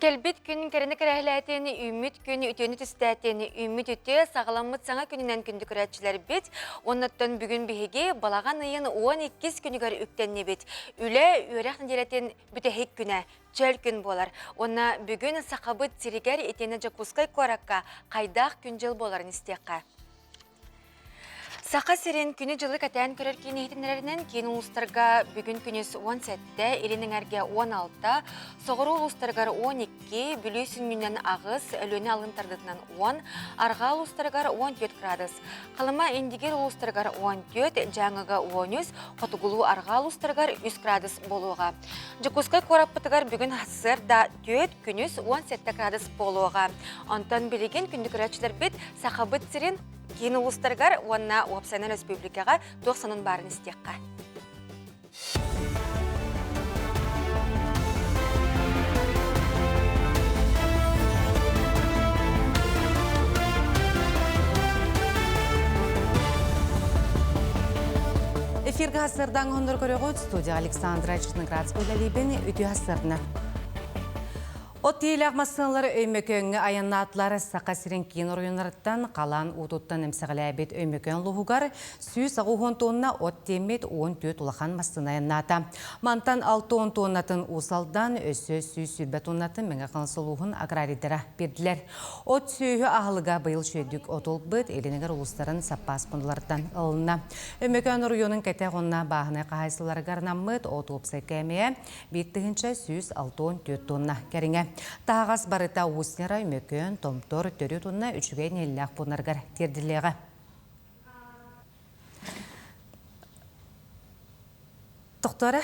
Кэлбит күн кэрэни кэрэһэлээтин, үүммүт күн үтүөнү түстээтин, үүммүт үтүө саҕаламмыт саҥа күнүнэн күндү көрөөччүлэрбит. Оннуттан бүгүн биһиги балаҕан ыйын 12 күнүгэр үктэннибит. Үлэ, үөрэх нэдиэлэтин бүтэһик күнэ, чөл күн буолар. Уонна бүгүн Сахабыт сиригэр итиэннэ Дьокуускай куоракка хайдах күн-дьыл буоларын истиэххэ. Саха сирин күнү-дьылы кэтээн көрөр киин иһитиннэрэринэн киин улуустарга бүгүн күнүс 17, илин эҥэргэ 16, соҕуруу улуустарыгар 12, Бүлүү сүнньүнэн 8, Өлүөнэ алын тардытынан 10, арҕаа улуустарыгар 14 градус, Халыма Индигир улуустарыгар 14, Дьааҥыга 13, хотугулуу арҕаа улуустарыгар 3 градус буолуоҕа. Дьокуускай куораппытыгар бүгүн сарсыарда 4, күнүс 17 градус буолуоҕа. Онтон билигин күндү көрөөччүлэрбит Сахабыт сирин киин улуустарыгар уонна уопсайынан республикаҕа туох сонун баарын истиэххэ. Эфиргэ хасырдаң хондор көрөҕүт студия Александра Черноградская үлэлиибин үтүө хасырна. От тиэлээх массыыналар Өймөкөөҥҥө айаннаатылар. Саха сирин киин оройуоннарыттан халаан уутуттан эмсэҕэлээбит Өймөкөөн улууһугар 180 тонна от тиэммит 14 улахан массыына айаннаата. Мантан 60 тоннатын Уус Алдан, өссө 120 тоннатын Мэҥэ Хаҥалас улууһун аграрийдара биэрдилэр. От сүөһү аһылыга быйыл үчүгэйдик от ылбыт, илинигэр улуустарын саппаас пундаларыттан ылынна. Өймөкөөн оройуонун кэтэх уонна бааһынай хаһаайыстыбаларыгар анаммыт от уопсай кээмэйэ 1164 тонна кэриҥэ. Таһаҕас барыта Усть-Нера, Өймөкөөн, Томтор, Төрүт уонна Үчүгэй нэһилиэк пууннарыгар тиэрдиллиэҕэ. Тохтоо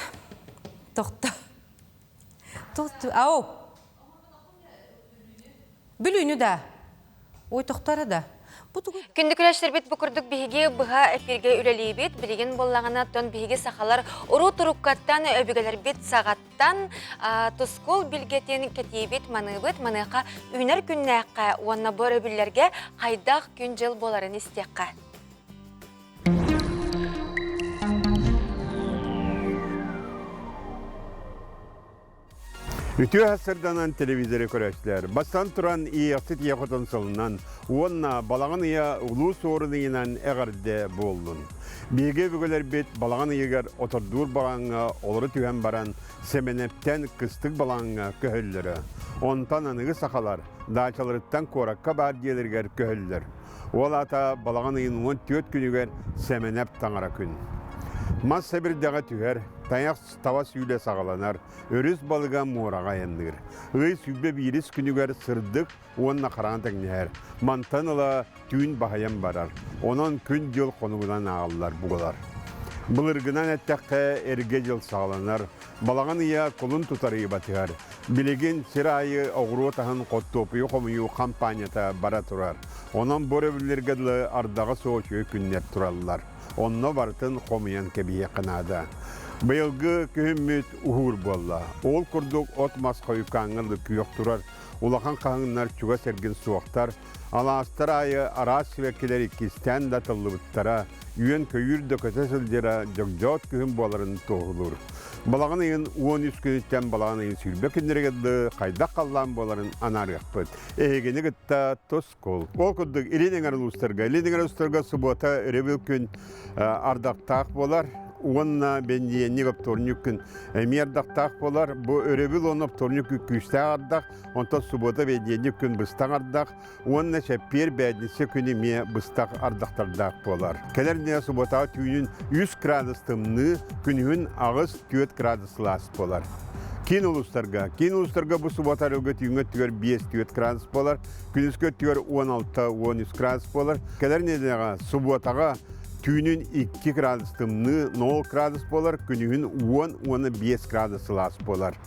Тохто. Тохто. Ау. Бүлүүнү да. Ой, тохтоо да. Күндү күрэстэрбит бу курдук биһиги быһа эфиргэ үлэлиибит. Билигин буоллаҕына, оттон биһиги сахалар уруу туруккаттан өбүгэлэрбит саҕаттан тускул билгэтин кэтиибит, маныыбыт. Маныаха үүнэр күннээххэ уонна бу өрөбүллэргэ хайдах күн-дьыл буоларын истиэххэ. Үтүө сырданан телевизоры көрөөччүлэр бастан туран Иэхсит ийэ хотон сылынан уонна балаҕан ыйа улуу суорун ыйынан эҕэрдэ буоллун. Биһиги өбүгэлэрбит балаҕан ыйыгар отордуур балаҕаҥҥа олоро түһэн баран Сэмэнэптэн кыстык балаҕаҥҥа көһөллөрө. Онтон аныгы сахалар даачаларыттан куоракка баар дьиэлэригэр көһөллөр. Ол аата балаҕан ыйын 14 күнүгэр Сэмэнэп таҥара күн. Мас сэбирдэҕэ түһэр, тайах таба сүүлэ саҕаланар, өрүс балыга муораҕа айанныыр. Ый 21 күнүгэр сырдык уонна хараҥа тэҥнэһэр. Мантан ыла түүн баһыйан барар. Онон күн-дьыл хонугунан ааҕыллар буолар. Былыргынан эттэххэ, эргэ дьыл саҕаланар. Балаҕан ыйа кулун тутар ый батыһар. Билигин сир аайы оҕуруот аһын хортуоппуйу хомуйуу хампаанньата бара турар. Онон бу өрөбүллэргэ дылы ардаҕа суох үчүгэй күннэр тураллар. Онно барытын хомуйан кэбиһиэххэ наада. Быйылгы күһүммүт уһуур буолла. Ол курдук от-мас хойукааҥҥа дылы күөх турар, улахан хаһыҥнар чугас эргин суохтар, алаастар аайы араас сибэккилэр иккистээн да тыллыбыттара, үөн-көйүүр да көтө сылдьара дьогдьоот күһүн буоларын туоһулуур. Балаҕан ыйын 13 күнүттэн балаҕан ыйын 20 күннэригэр дылы хайдах халлаан буоларын анаарыахпыт. Эһигини кытта тус Кол. Ол курдук Илин эҥэр улуустарга, Илин эҥэр улуустарга субуота өрөбүл күн ардахтаах буолар уонна бэнидиэнньик оптуорунньук күн эмиэ ардахтаах буолар. Бу өрөбүл уонна оптуорунньук күн күүстээх ардах, онтон субуота бэнидиэнньик күн быстах ардах уонна чэппиэр бээтинсэ күн эмиэ быстах ардахтардаах буолар. Кэлэр нэдиэлэ субуотаҕа түүнүн 3 градус тымныы, күнүһүн 8-4 градус сылаас буолар. Киин улуустарга, киин улуустарга бу субуота арыгы түүҥҥэ өттүгэр 5-4 градус буолар. Күнүскү өттүгэр 16-13 градус буолар. Кэлэр нэдиэлэҕэ субуотаҕа түүнүн 2 градус тымныы, 0 градус буолар, күнүһүн 10 уонна 5 градус сылаас буолар.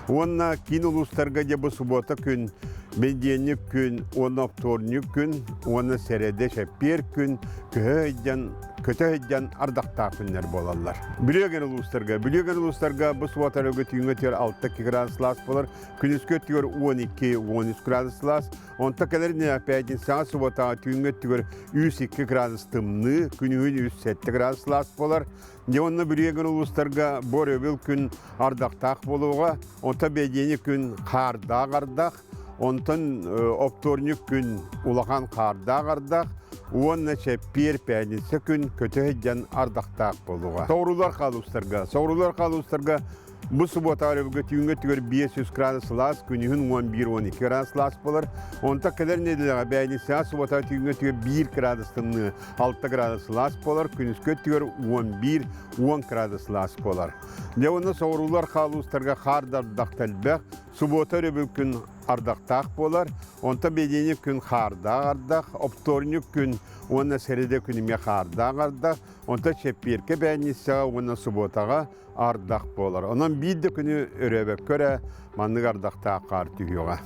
Уонна киин улуустарга дьэ бу субуота күн, бэнидиэнньик күн уонна вторник күн уонна сэрэдэ чэппиэр күн көһө сылдьан көтө сылдьан ардахтаах күннэр буолаллар. Бүлүөгэн улуустарга Бүлүөгэн улуустарга бу субуота өрөгө түүҥҥэ түөр 6 градус сылаас буолар, күнүскү өттүгэр 12-13 градус сылаас, онто кэлэр пятницаҕа субуотаҕа түүҥҥэ өттүгэр 3-2 градус тымныы, күнүһүн 3-7 градус сылаас буолар. Дьэ онно Бүлүөгэн улуустарга бу өрөбүл күн ардахтаах буолуоҕа, онто бэйдиэни күн хаардаах ардах, Онтон оптуорньук күн улахан хаардаах ардах уонна чэппиэр пятница күн көтө сылдьан ардахтаах буолуоҕа. Соҕуруулар хаалуустарга Соҕуруулар хаалуустарга бу субуота өрөбүлгэ түүҥҥэ өттүгэр 500 градус сылаас, күнүһүн 11-12 градус сылаас буолар. Онтон кэлэр нэдиэлэҕэ бээнисэҕэ субуота түүҥҥэ өттүгэр 1 градус тымныы, 6 градус сылаас буолар, күнүскү өттүгэр 11-10 градус сылаас буолар. Дьэ уонна соҕуруулар хаалуустарга хаар да ардах да элбэх, Субуота өрөбүл күн ардахтаах буолар, онтон бэдиэнньик күн хаардаах ардах, оптуорунньук күн уонна сэрэдэ күн эмиэ хаардаах ардах, онтон чэппиэркэ бээнньиссэҕэ уонна субуотаҕа ардах буолар. Онон биир да күнү өрөөбөккө эрэ маннык ардахтаах хаар түһүөҕэ.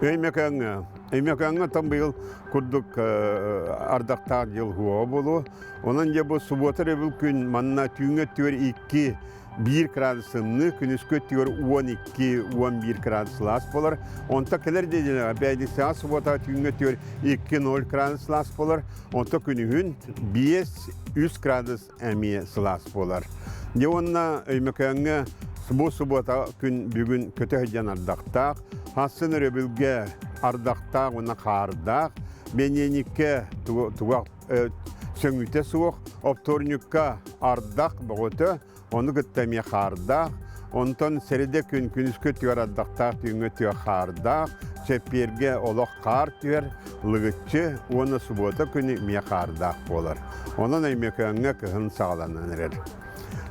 Өймөкөөҥҥө Өймөкөөҥҥө оттон быйыл курдук ардахтаах дьыл хуоҕа буолуо. Онон дьэ бу субуота өрөбүл күн манна түүҥҥэ өттүгэр 2 1 градус сымныы, күнүскү өттүгэр 12-11 градус сылаас буолар. Онто кэлэр нэдиэлэҕэ бэйдиксэҕэ субуотаҕа түүҥҥү өттүгэр 2-0 градус сылаас буолар. Онто күнүһүн 5-3 градус эмиэ сылаас буолар. Дьэ уонна Өймөкөөҥҥө бу субуота күн бүгүн көтө сылдьан ардахтаах, хассын өрөбүлгэ ардахтаах уонна хаардаах, бэньиэньиккэ туга сөҥүүтэ суох, оптуорунньукка ардах бөҕөтө, ону кытта эмиэ хаардаах, онтон сэрэдэ күн күнүскү өттүгэр ардахтаах, түүҥҥү өттүгэр хаардаах, чэппиэргэ олох хаар түһэр, лыгыччы уонна субуота күнү эмиэ хаардаах буолар. Онон Өймөкөөҥҥө кыһын саҕаланан эрэр.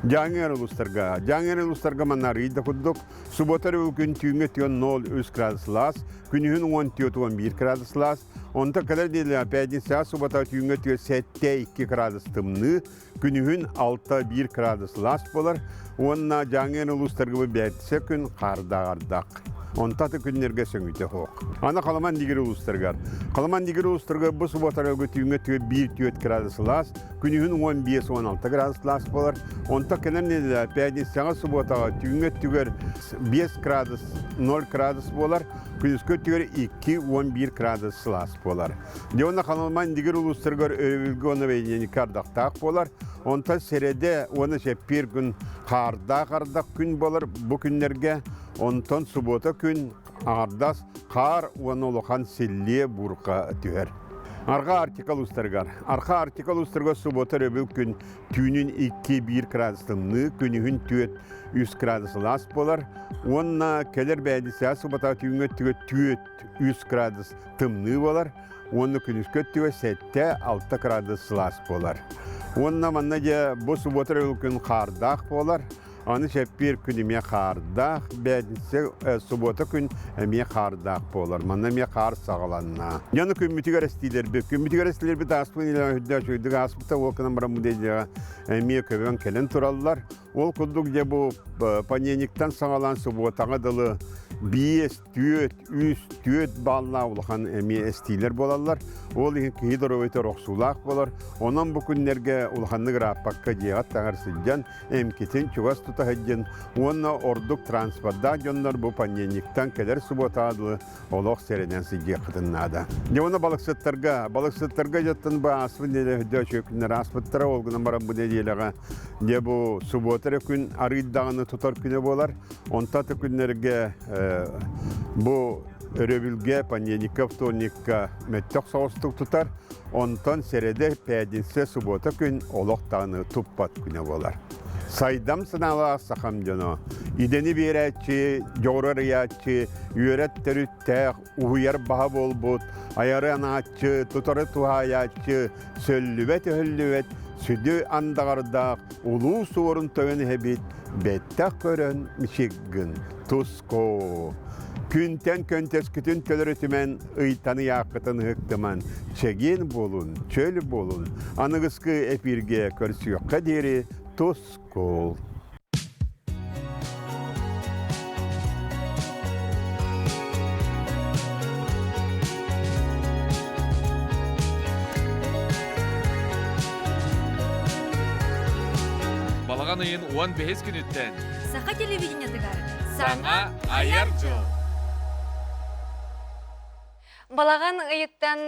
Дьааҥы улуустарга Дьааҥы улуустарга манна арыый да курдук субуота өрөбүл күн түүҥҥү өттүгэр 0,3 градус сылаас, күнүһүн 14-11 градус сылаас, Онто кэлэр нэдиэлэҕэ пятницаҕа субата түүҥҥэ түөрт 7-2 градус тымныы, күнүһүн 6-1 градус сылаас буолар уонна Дьааҥы улуустарга бу бээтисэ күн хаардаах ардах. Онто аты күннэргэ сөҥүүтэ суох. Аны Халаман Дигир улуустарыгар. Халаман Дигир улуустарыгар бу субуотарга түүҥҥэ түөрт 1-4 градус сылаас, күнүһүн 15-16 градус сылаас буолар. Онто кэлэр нэдиэлэҕэ пятницаҕа субуотаҕа түүҥҥэ өттүгэр 5 градус 0 градус буолар, Күнүскү өттүгэр 2-11 градус сылаас буолар. Дьэ уонна Ханалма Индигир улуустарыгар өрөбүлгэ уонна бэйдиэньиккэ ардахтаах буолар. Онтон сэрэдэ уонна чэппиэр күн хаардаах ардах күн буолар бу күннэргэ. Онтон субуота күн аҥардас хаар уонна улахан силлиэ буурҕа түһэр. Арҕаа Арктика улуустарыгар. Арҕаа Арктика улуустарыгар субуота өрөбүл күн түүнүн 2-1 градус тымныы, күнүһүн 4-3 градус сылаас буолар уонна кэлэр бэйдисэҕэ субата түүҥҥү өттүгэр 4-3 градус тымныы буолар уонна күнүскү өттүгэр 7-6 градус сылаас буолар. Уонна манна дьэ бу субуота өрөбүл күн хаардаах буолар. Аны чэппиэр күн эмиэ хаардаах, бээтинсэ, субуота күн эмиэ хаардаах буолар. Манна эмиэ хаар саҕаланна. Дьону күммүтүгэр эстиилэрбит. Күммүтүгэр эстиилэрбит ааспыт илэ үрдэ үчүгэйдик ааспыта, ол гынан баран бу нэдиэлэҕэ эмиэ көбөн кэлэн тураллар. Ол курдук дьэ бу понедельниктан саҕалаан субуотаҕа дылы биэс, түөрт, үс, түөрт бааллаах улахан эмиэ эстиилэр буолаллар. Ол иһин киһи доруобуйата охсуулаах буолар. Онон бу күннэргэ улаханнык ырааппакка дьиэҕэ таҥар сылдьан эмкитин чугас тута сылдьын уонна ордук транспордаах дьоннор бу понедельниктан кэлэр субуотаҕа дылы олох сэрэнэн сылдьыаххытын наада. Дьэ уонна балыксыттарга, балыксыттарга дьоттон бу ааспыт нэдиэлэ үрдэ үчүгэй күннэр ааспыттара, ол гынан баран бу нэдиэлэҕэ дьэ бу субуота эрэ күн арыый даҕаны тутар күнэ буолар. Онтон аты күннэргэ бу өрөбүлгэ, понедельникка, вторникка мөттөх соҕустук тутар. Онтон сэрэдэ, пятница, субуота күн олох даҕаны туппат күнэ буолар. Сайдам санаалаах сахам дьоно, идэни биэрээччи, дьоҕуру арыйааччы, үөрэт төрүттээх, уһуйар баһа буолбут, айары анааччы, тутары туһаайааччы, сөллүбэт-өһүллүбэт, сүдү андаҕардаах улуу суорун тойон эһэбит бэттэх көрөн мичик гын, туско. Күнтэн көнтөскүтүн төлөрүтүмэн, ыйтан ыйааххытын ыһыктыман, чэгиэн буолун, чөл буолун, аныгыскы эпииргэ көрсүөххэ диэри тускул. Балаҕан ыйын 15 күнүттэн Саха телевидениетыгар Саҥа айар дьыл! Балаҕан ыйыттан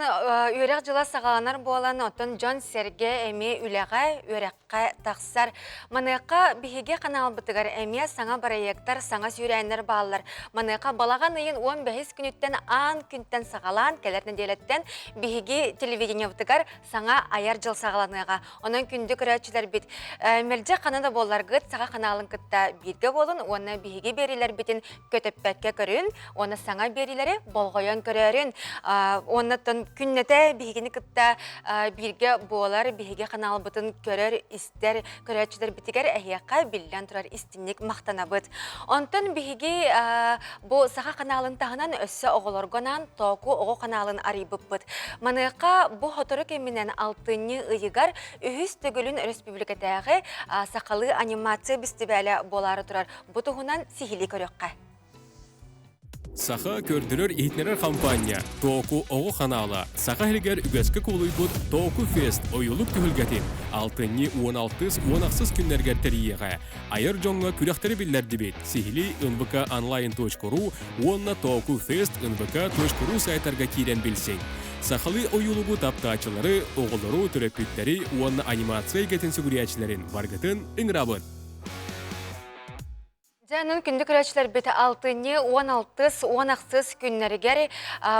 үөрэх дьыла саҕаланар буолан, оттон дьон-сэргэ эмиэ үлэҕэ, үөрэххэ тахсар. Маныаха биһиги ханаалбытыгар эмиэ саҥа бырайыактар, саҥа сүүрээннэр бааллар. Маныаха балаҕан ыйын 15 күнүттэн аан күнтэн саҕалаан кэлэр нэдиэлэттэн биһиги телевидениебытыгар саҥа айар дьыл саҕаланыаҕа. Онон күндү көрөөччүлэрбит, мэлдьи ханна да буолларгыт саха ханаалын кытта бииргэ буолун уонна биһиги биэриилэрбитин көтөппөккө көрүн уонна саҥа биэриилэри болҕойон көрөөрүн. Уоннаттан күннэтэ биһигини кытта бииргэ буолар, биһиги ханаалбытын көрөр, истэр көрөөччүлэрбитигэр эһиэхэ биллэн турар истинник махтанабыт. Онтон биһиги бу саха ханаалын таһынан өссө оҕолорго анаан Тооку оҕо ханаалын арыйбыппыт. Маныаха бу сотору кэминэн алтынньы ыйыгар үһүс төгүлүн өрөспүүбүлүкэтээҕи сахалыы анимация бэстибээлэ буолаары турар. Бу туһунан сиһилии көрүөххэ. Саха көрдөрөр-иһитиннэрэр хампаанньа Тооку оҕо ханаала Саха сиригэр үгэскэ кубулуйбут Тооку Фест ойуулук түһүлгэтин алтынньы 16-ыс 18 күннэргэр тэрийиэҕэ. Айар дьоҥҥо күрэхтэри биллэрдибит. Сиһилии нвк онлайн.ру уонна Тооку Фест нвк.ру сайтарга киирэн билсиҥ. Сахалыы ойуулугу таптааччылары, оҕолору, төрөппүттэри уонна анимация эйгэтин сүгүрүйээччилэрин баргытын ыҥырабыт. Дьэ, онон күндү көрөөччүлэрбит алтынньы 16-ыс, 18 күннэригэр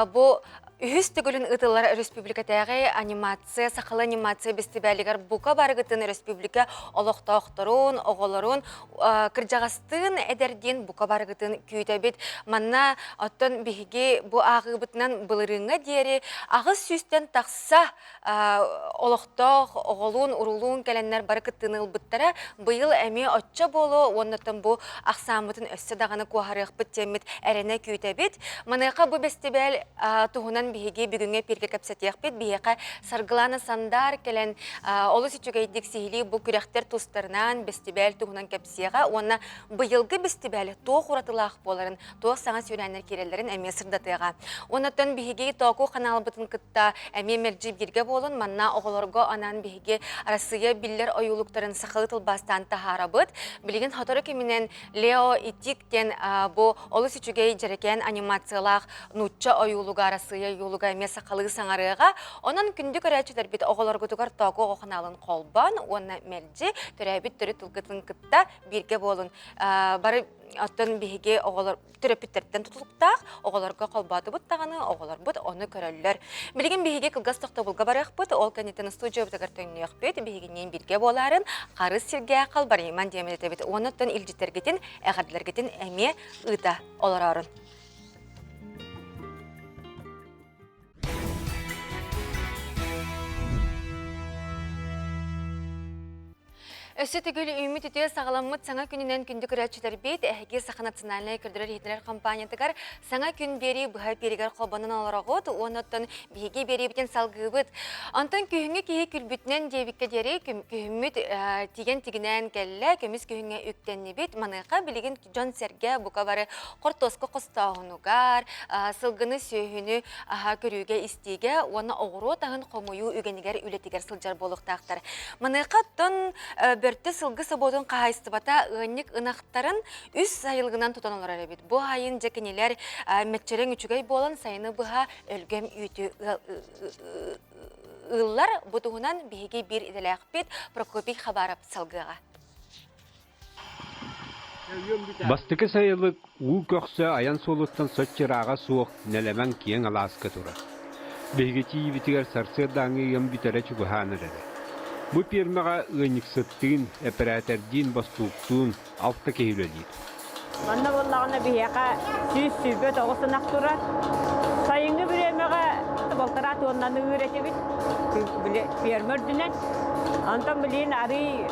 бу үһүс төгүлүн ыытыллар өрөспүүбүлүкэтээҕи анимация, сахалыы анимация бэстибээлигэр бука барыгытын өрөспүүбүлүкэ олохтоохторун, оҕолорун, кырдьаҕастыын, эдэрдиин бука барыгытын күүтэбит. Манна оттон биһиги бу ааҕыыбытынан былырыыҥҥа диэри 800-тэн тахса олохтоох оҕолуун, уруулуун кэлэннэр бары кыттыыны ылбыттара. Быйыл эмиэ оччо буолуо уоннаттан бу ахсааммытын өссө даҕаны куоһарыахпыт диэммит эрэнэ күүтэбит. Маныаха бу бэстибээл туһунан биһиги бүгүҥҥү эпииргэ кэпсэтиэхпит. Биһиэхэ Саргылана Сандар кэлэн олус үчүгэйдик сиһилии бу күрэхтэр тустарынан бэстибээл туһунан кэпсиэҕэ уонна быйылгы бэстибээл туох уратылаах буоларын, туох саҥа сүүрээннэр киирэллэрин эмиэ сырдатыаҕа. Оннуттан биһиги Тооку ханаалбытын кытта эмиэ мэлдьи бииргэ буолун, манна оҕолорго анаан биһиги Арассыыйа биллэр ойуулуктарын сахалыы тылбаастаан таһаарабыт. Билигин сотору кэминэн Лео и Тик диэн бу олус үчүгэй дьэрэкээн анимациялаах нуучча ойуулуга, Арассыыйа ойуулуга эмиэ сахалыы саҥарыаҕа. Онон күндү көрөөччүлэрбит оҕолоргутугар Тооку оҕо ханаалын холбоон уонна мэлдьи төрөөбүт төрүт тылгытын кытта бииргэ буолун. Бары Оттон биһиги оҕолор төрөппүттэртэн тутулуктаах, оҕолорго холбоотубут даҕаны, оҕолорбут ону көрөллөр. Билигин биһиги кылгас тохтобулга барыахпыт, ол кэнниттэн студиябытыгар төннүөхпүт, биһигинниин бииргэ буолаарын, харыс сиргэ халбарыйыман диэммит этэбит. Уонна оттон илдьиттэргитин, эҕэрдэлэргитин эмиэ ыыта олороорун. Өссө төгүл үүммүт үтүө саҕаламмыт саҥа күнүнэн күндү көрөөччүлэрбит, эһиги Саха национальнай көрдөрөр-иһитиннэрэр компаниятыгар саҥа күн биэрии быһа эпииригэр холбонон олороҕут уонна оттон биһиги биэриибитин салгыыбыт. Онтон күһүҥҥү киһи күлбүтүнэн диэбиккэ диэри күһүммүт тигэн тигинээн кэллэ, көмүс күһүҥҥэ үктэннибит. Маныаха билигин дьон-сэргэ бука бары хортуоска хостооһунугар, сылгыны, сүөһүнү көрүүгэ-истиигэ уонна оҕуруот аһын хомуйуу үгэнигэр үлэтигэр сылдьар буолуохтаахтар. Маныаха оттон Бөртө сылгы собуотун хаһаайыстыбата ыанньык ынахтарын үс сайылыгынан тутан олорор эбит. Бу айын дьэ кинилэр мэччирэҥ үчүгэй буолан сайыны быһа өлгөм үүтү ыыллар. Бу туһунан биһиги биир идэлээхпит Прокопий Хабаров салгыаҕа. Бастакы сайылык уу көхсө айан суолуттан соччо ырааҕа суох нэлэмэн киэҥ алааска турар. Биһиги тиийбитигэр сарсыардааҥҥы ыам бүтэрэ чугаһаан эрэрэ. Бу пиэрмэҕэ ыанньыксыттыын, эпэрээтэрдиин, бостууктуун алта киһи үлэлиир. Манна буоллаҕына биһиэхэ 129 ынах турар. Сайыҥҥы бириэмэҕэ балтараа туоннаны ыыр этибит били ферма үрдүнэн. Онтон билигин арыый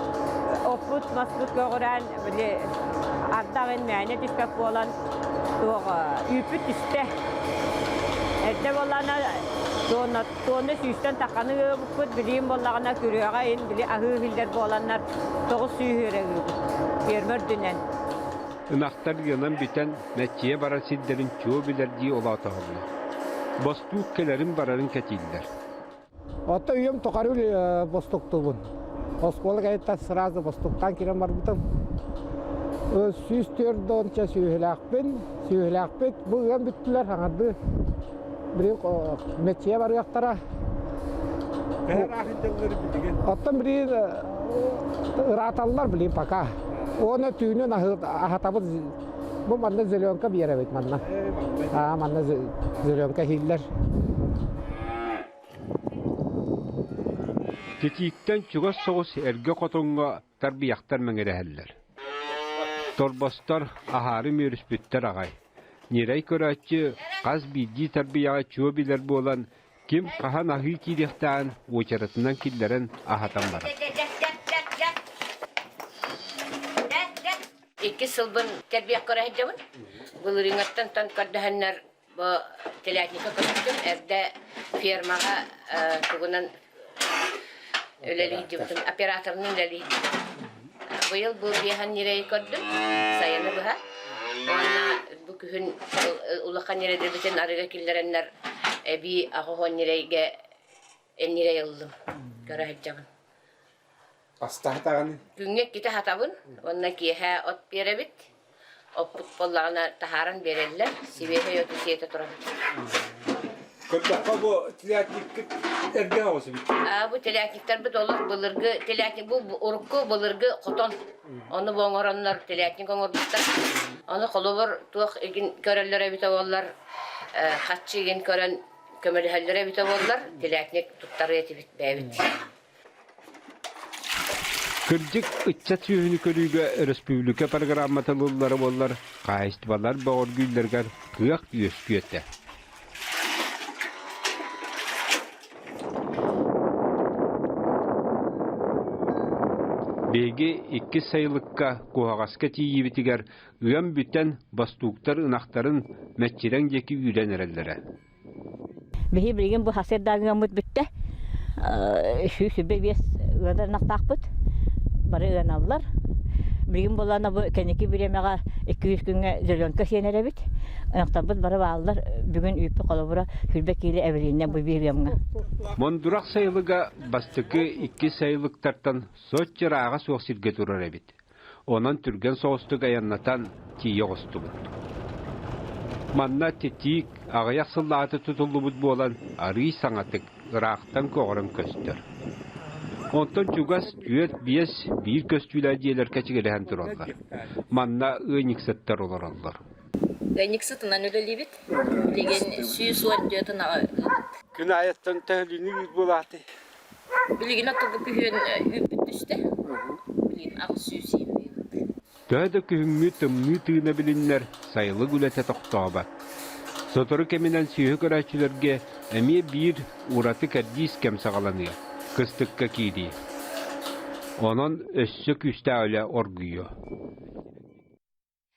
оппут маспыт көҕүрээн били ардах мээнэ түспэт буолан туох үүппүт түстэ. Эрдэ буоллаҕына туонна туонна сүүстэн тахханы ыабыппыт билигин буоллаҕына күрүөҕэ ин били аһыы иһиллэр буоланнар 900 эрэ ыыбыт ферма үрдүнэн. Ынахтар ыанан бүтэн, мэччийэ барар сирдэрин чуо билэрдии олоотоһоллор. Бостуук кэлэрин-барарын кэтииллэр. Оттон үйэм тухары бостуктуубун. Оскуола кэнниттэн сразу бостуктаан киирэн барбытым. 104 сүөһүлээхпин, сүөһүлээхпит. Бу ыам бүттүлэр, аҥардыы билигин мэччийэ барыахтара. Оттон билигин ырааталлар билигин пока. Уонна түүнүн аһатабыт. Бу манна зеленка биэрэбит манна. Аа манна зеленка иһиллэр. Титииктэн чугас соҕус эргэ хотоҥҥо тарбыйахтар мэҥирэһэллэр. Торбостор аһаары үмүөрүспүттэр аҕай. Ньирэй көрөөччү хас биирдии тарбыйаҕы чуо билэр буолан, ким хаһан аһыы киириэхтээҕин уочаратынан киллэрэн аһатан барар. Иккис сылбын кэрбиэх көрө сылдьабын. Былырыыҥҥаттан тон көрдөһөннөр Бу телятника көрбүтүм. Эрдэ фермаҕа тугунан үлэлиирдибитим, операторынан үлэлиирдибитим. Быйыл бу биэһэн ньирэйи көрдүм, сайыны быһа. Уонна бу күһүн улахан ньирэйдэрбитин арыыга киллэрэннэр эбии аҕыс ньирэйгэ ньирэй ыллым, көрө сылдьабын. Астаатаҕын? Күҥҥэ иккитэ аһатабын уонна киэһэ от биэрэбит. Оппут буоллаҕына таһааран биэрэллэр, сибиэһэй оту сиэтэ турабыт. Көрдөххө бу телятниккыт эргэ оҕус эбит. Аа, бу телятниктарбыт олох былыргы телятник бу урукку былыргы хотон. Ону бу оҥороннор телятник оҥорбуттар. Ону холобур туох игин көрөллөр эбитэ буоллар, хаччы игин көрөн көмөлөһөллөр эбитэ буоллар, телятник туттарыа этибит бэйэбит. Кырдьык, ыччат сүөһүнү көрүүгэ өрөспүүбүлүкэ программата ылыллара буоллар, хаһаайыстыбалар бөҕөргүүллэригэр кыах үөскүө этэ. Биһиги иккис сайылыкка Куһаҕаска тиийиибитигэр ыам бүтэн, бостууктар ынахтарын мэччирэҥ диэки үүрэн эрэллэрэ. Биһи билигин бу сарсыардааҥҥы бүттэ. 125 ыанар ынахтаахпыт. Бары ыаналлар. Билигин буоллаҕына бу кэнники бириэмэҕэ 200 күҥҥэ зеленка сиэн эрэбит. Ынахтарбыт бары бааллар. Бүгүн үүппүт холобура сүүрбэ киилэ эбилиннэ бу биир ыамҥа. Мондурах сайылыга бастакы икки сайылыктартан соччо ырааҕа суох сиргэ турар эбит. Онон түргэн соҕустук айаннатан тиийэ оҕустубут. Манна титиик аҕыйах сыллааҕыта тутуллубут буолан арыый саҥатык, ыраахтан көҕөрөн көстөр. Онтон чугас түөрт-биэс биир көстүүлээх дьиэлэр кэчигирэһэн тураллар. Манна ыанньыксыттар олороллор. Ыанньыксытынан үлэлиибит. Билигин 114 ынаҕы ыыбыт. Күн аайыттан төһөлүүнү үүт буолаатый? Билигин оттон күһүн үүппүт түстэ. Билигин 800 иһин Төһө да күһүҥҥү тымныы тыына билиннэр, сайылык үлэтэ тохтообот. Сотору кэминэн сүөһү көрөөччүлэргэ эмиэ биир ураты кэрдиис кэм саҕаланыа, кыстыкка киирии. Онон өссө күүстээх үлэ оргуйуо.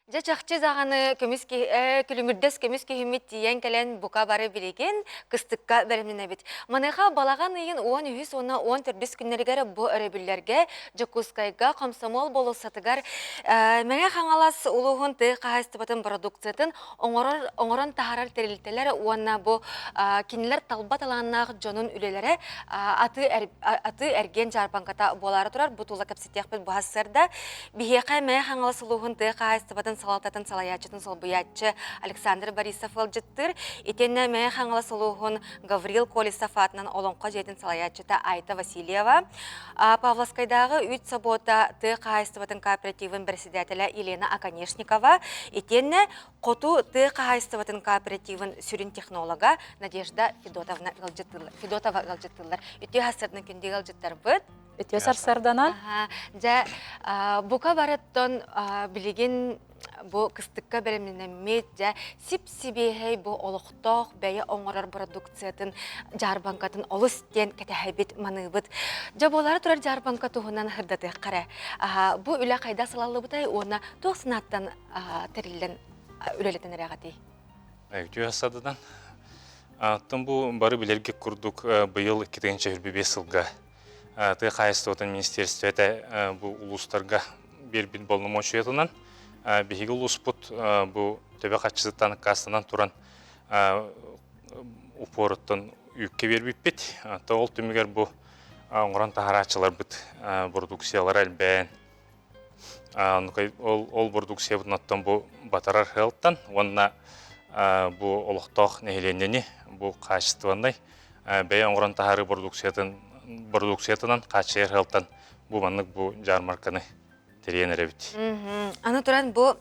Дьэ чахчы даҕаны көмүс күлүмүрдэс көмүс күһүммүт тиийэн кэлэн бука бары билигин кыстыкка бэлэмнэнэбит. Маныаха балаҕан ыйын 13 уонна 14 күннэригэр бу өрөбүллэргэ Дьокуускайга Комсомол болуоссатыгар Мэҥэ Хаҥалас улууһун тыа хаһаайыстыбатын бородуукциятын оҥорор оҥорон таһаарар тэрилтэлэр уонна бу кинилэр талба талааннаах дьонун үлэлэрэ атыы атыы эргиэн дьаарбаҥката буолаары турар. Бу тула кэпсэтиэхпит бу сарсыарда. Биһиэхэ Мэҥэ Хаҥалас улууһун тыа хаһаайыстыбатын салалтатын салайааччытын солбуйааччы Александр Борисов ыалдьыттыыр. Итиэннэ Мэҥэ Хаҥалас улууһун Гаврил Колесов аатынан Олоҥхо дьиэтин салайааччыта Айта Васильева, Павловскайдааҕы үүт собуота тыа хаһаайыстыбатын кооперативын председателэ Елена Оконешникова, итиэннэ Хоту тыа хаһаайыстыбатын кооперативын сүрүн технолога Надежда Федотовна Федотова ыалдьыттыыллар. Үтүө сарсыардан күндү ыалдьыттарбыт. Үтүө сарсыарданан. Дьэ, бука барыттан билигин бу кыстыкка бэлэмнэммит, дьэ, сип-сибиэһэй бу олохтоох бэйэ оҥорор продукциятын дьаарбаҥкатын олус диэн кэтэһэбит, маныыбыт. Дьэ, буолаары турар дьаарбаҥка туһунан сырдатыахха эрэ. Бу үлэ хайдах салаллыбытай уонна туох санааттан тэриллэн үлэлэтэн эрэҕитий? Үтүө сададан. Оттон бу бары билэргит курдук быйыл 2025 сылга тыа хаһаайыстыбатын министиэристибэтэ бу улуустарга биэрбит боломуочуйатынан биһиги улууспут бу төбө хаччытыттан аккаастанан туран упоруттан үүккэ биэрбиппит. Ол түмүгэр бу оҥорон таһарааччыларбыт бородууксуйалара элбээн, ол бородууксуйабытын оттон бу батарар сыалтан уонна бу олохтоох нэһилиэнньэни бу хаачыстыбаннай бэйэ оҥорон таһаарыы бородууксуйатын бородууксуйатынан хааччыйар сыалтан бу маннык бу дьаармарканы тэрийэн эрэбит. Аны туран бу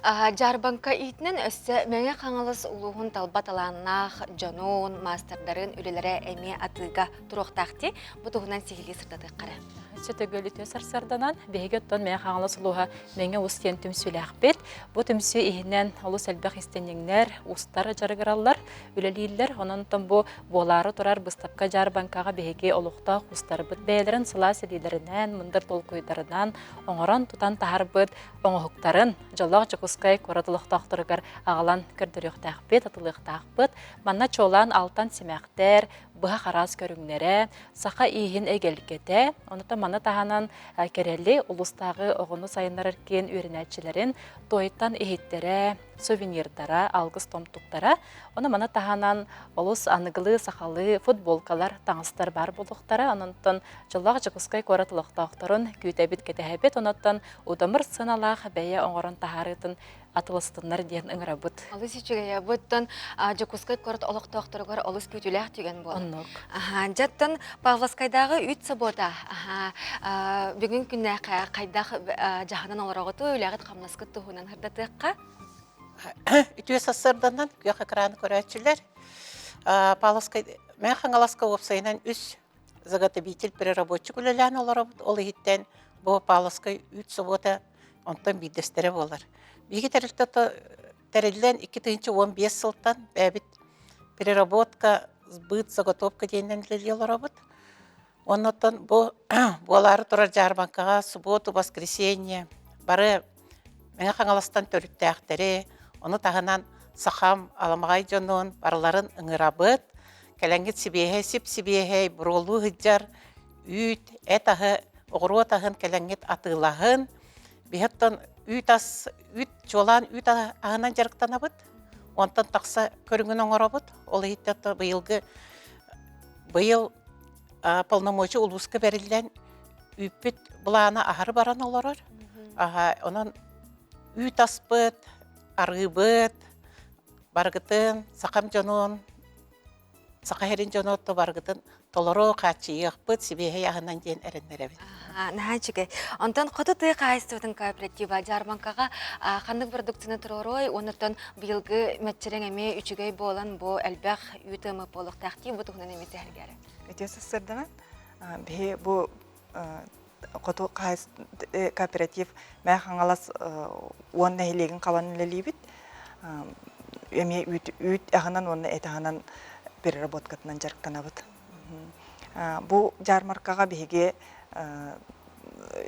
Дьаарбаҥка иитинэн өссө Мэҥэ Хаҥалас улууһун талба талааннаах дьонун, маастардарын үлэлэрэ эмиэ атыыга туруохтаах дии. Бу туһунан сиһилии сырдатыахха эрэ. Өссө төгүл үтүө сарсыарданан биһиги оттон Мэҥэ Хаҥалас улууһа Мэҥэ Уус диэн түмсүүлээхпит. Бу түмсүү иһинэн олус элбэх истэнньэҥнэр, уустар дьарыгыраллар, үлэлииллэр. Онон бу буолаары турар быыстапка дьаарбаҥкаҕа биһиги олохтоох уустарбыт бэйэлэрин сылаас илиилэринэн, мындыр толкуйдарынан оҥорон тутан таһарбыт оҥоһуктарын дьоллоох Дьокуускай куорат олохтоохторугар аҕалан көрдөрүөхтээхпит, атылыахтаахпыт. Манна чуолаан алтан симэхтэр, быһах араас көрүҥнэрэ, саха ииһин эгэлгэтэ, онута маны таһынан Кэрэли улуустааҕы оҕону сайыннарар киин үөрэнээччилэрин туойтан иһиттэрэ, сувенирдара, алгыс томтуктара, ону маны таһынан олус аныгылыы сахалыы футболкалар, таҥастар баар буолуохтара. Онон дьоллоох Дьокуускай куорат олохтоохторун күүтэбит, кэтэһэбит. Онон удамыр сыаналаах бэйэ оҥорон таһаарыытын атыластыннар диэн ыҥырабыт. Олус үчүгэй. Буттан Дьокуускай куорат олохтоохторугар олус күүтүүлээх түгэн буолар. Оннук. Дьаттан Павловскайдааҕы үүт собуота бүгүн күннээххэ хайдах дьаһанан олороҕутуй, үлэҕит-хамнаскыт туһунан сырдатыахха. Үтүө сарсыарданан күөх экраны көрөөччүлэр Павловскай Мэҥэ Хаҥаласка уопсайынан үс заготовитель переработчик үлэлээн олоробут. Ол иһиттэн бу Павловскай үүт собуота онтон биирдэстэрэ буолар. Биһиги тэрилтэ тэриллэн 2015 сылтан бэйэбит переработка, сбыт, заготовка диэнинэн үлэлии олоробут. Оннуттан бу буолаары турар дьаарбаҥкаҕа субботу, воскресенье бары Мэҥэ Хаҥаластан төрүттээхтэри, ону таһынан сахам аламаҕай дьонун барыларын ыҥырабыт. Кэлэҥҥит сибиэһэй, сип-сибиэһэй, буруолуу сылдьар үүт, эт аһы, оҕуруот аһын кэлэҥҥит атыылаһын. Биһи оттон үүт ас, үүт чуолаан үүт аһынан дьарыктанабыт. Онтон тахса көрүҥүн оҥоробут. Ол иһиттэн быйылгы быйыл полномочия улууска бэриллэн үүппүт былаана аһары баран олорор. Онон үүт аспыт, арыыбыт, барыгытын, сахам дьонун, саха сирин дьоно барыгытын толору хааччыйыахпыт, сибиэһэй аһынан диэн эрэннэрэбит. Наһаа үчүгэй. Онтон хоту тыа хаһаайыстыбатын кооператива дьаарбаҥкаҕа ханнык продукцияны туруоруой, оннуттан быйылгы мэччирэҥ эмиэ үчүгэй буолан бу элбэх үүт ыамы буолуохтаах дии, бу туһунан эмиэ сэһэргээри. Үтүө сарсыарданан биһи бу хоту кооператив Мэҥэ Хаҥалас уон нэһилиэгин хабан үлэлиибит. Эмиэ үүт, үүт аһынан уонна эт аһынан переработкатынан дьарыктанабыт. Бу дьаармаркаҕа биһиги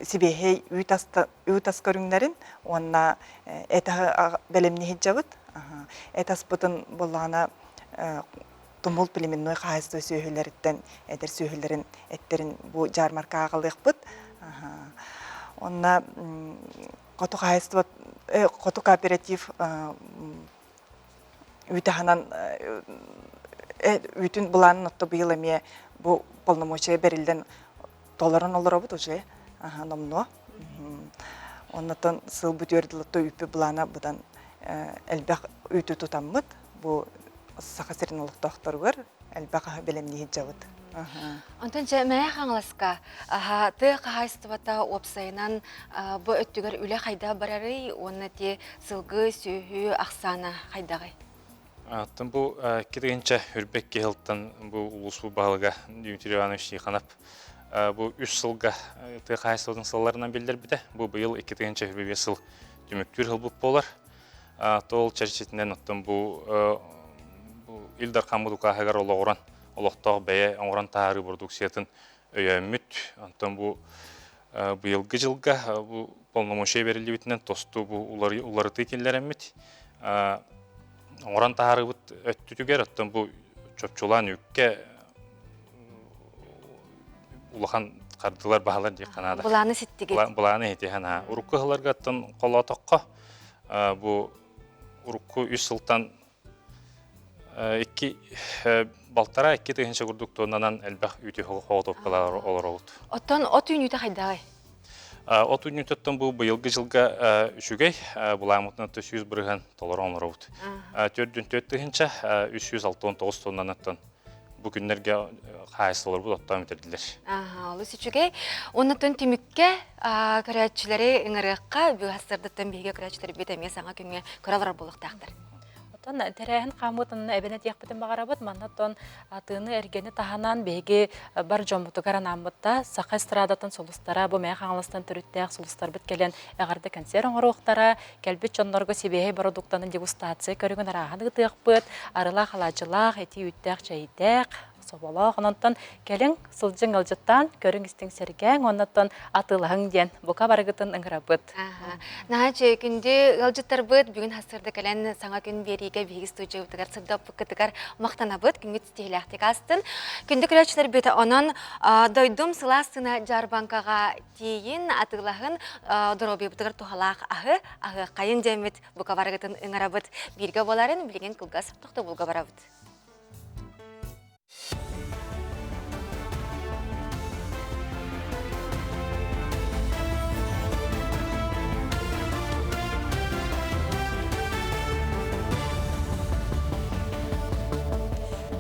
сибиэһэй үүт аста үүт ас көрүҥнэрин уонна эт аһы бэлэмнии сылдьабыт. Эт аспытын буоллаҕына Тумул племенной хаһаайыстыба сүөһүлэриттэн эдэр сүөһүлэрин эттэрин бу дьаармаркаҕа аҕалыахпыт. Онно хоту хаһаайыстыба хоту кооператив үүт аһынан үүтүн былаанын отто быйыл эмиэ бу полномочия бэриллэн толорон олоробут уже номнуо. Оннотон сыл бүтүөр дылы үүппүт былаана быдан элбэх үүтү тутаммыт бу Саха сирин олохтоохторугар элбэх аһы бэлэмнии сылдьабыт. Онтон дьэ Мэҥэ Хаҥаласка тыа хаһаайыстыбата уопсайынан бу өттүгэр үлэ хайдах барарый уонна ти сылгы сүөһү ахсаана хайдаҕый? Оттон бу 2 үрбэк киһилтан бу улуус баһылыга Дмитрий Иванович Тихонов бу үс сылга тыа хаһаайыстыбатын сылларынан биллэрбитэ. Бу быйыл 2025 сыл түмүктүүр сылбыт буолар. Тол чэрчитинэн оттон бу Ил Дархаммыт укааһыгар олоҕуран олохтоох бэйэ оҥорон таһаарыы продукциятын өйөөммүт. Онтон бу быйылгы дьылга бу полномочия бэриллибитинэн тосту бу уларытыы киллэрэммит. Оҥорон таһаарыыбыт өттүтүгэр оттон бу чопчулаан үүккэ улахан хардылар баһалар диэххэ наада. Былааны ситтигит. Былааны итиһэн аа. Урукку ыһыларга оттон холоотоххо бу урукку үс сылтан. Икки балтараа 2000 курдук тоннанан элбэх үүтү хоҕотуопкалар олоробут. Оттон от үүнүүтэ хайдаҕый? От үүнүүтүттэн бу быйылгы жылга үчүгэй, былааммытынан 100% толору оҥоробут. 44 369 тоннанаттан бу күннэргэ хаһаайыстыбаларбыт оттоон бүтэрдилэр. Аха, олус үчүгэй. Оннотон түмүккэ көрөөччүлэри ыҥырыахха, быһастардыттан биһиги көрөөччүлэрбит эмиэ саҥа күҥҥэ көрө олорор буолуохтаахтар. Оттон тэрээһин хаамыытын эбэн этиэхпитин баҕарабыт. Манна оттон атыыны эргэни таһынан биһиги бар дьоммутугар анааммытта саха эстрадатын сулустара бу Мэҥэ Хаҥаластан төрүттээх сулустарбыт кэлэн эҕэрдэ кэнсиэр оҥоруохтара, кэлбит дьоннорго сибиэһэй бородууктаны дегустация көрүҥүн арааһын ыытыахпыт, арылаах алаадьылаах, итии үүттээх чэйдээх, соболоох. Онон кэлиҥ, сылдьыҥ ыалдьыттаан, көрүҥ-истиҥ сэргээҥ уоннаттан атыылаһыҥ диэн бука барыгытын ыҥырабыт. Наһаа үчүгэй күндү ыалдьыттарбыт бүгүн сарсыарда кэлэн саҥа күн биэриигэ биһиги студиябытыгар сырдаппыккытыгар махтанабыт. Күҥҥүт ситиһиилээхтик аастын. Күндү көрөөччүлэрбит онон дойдум сылаас сына дьаарбаҥкаҕа тиийин, атыылаһын, доруобуйабытыгар туһалаах аһы, аһыаххайын диэммит бука барыгытын ыҥырабыт. Бииргэ буоларын билигин кылгас тохтобулга барабыт.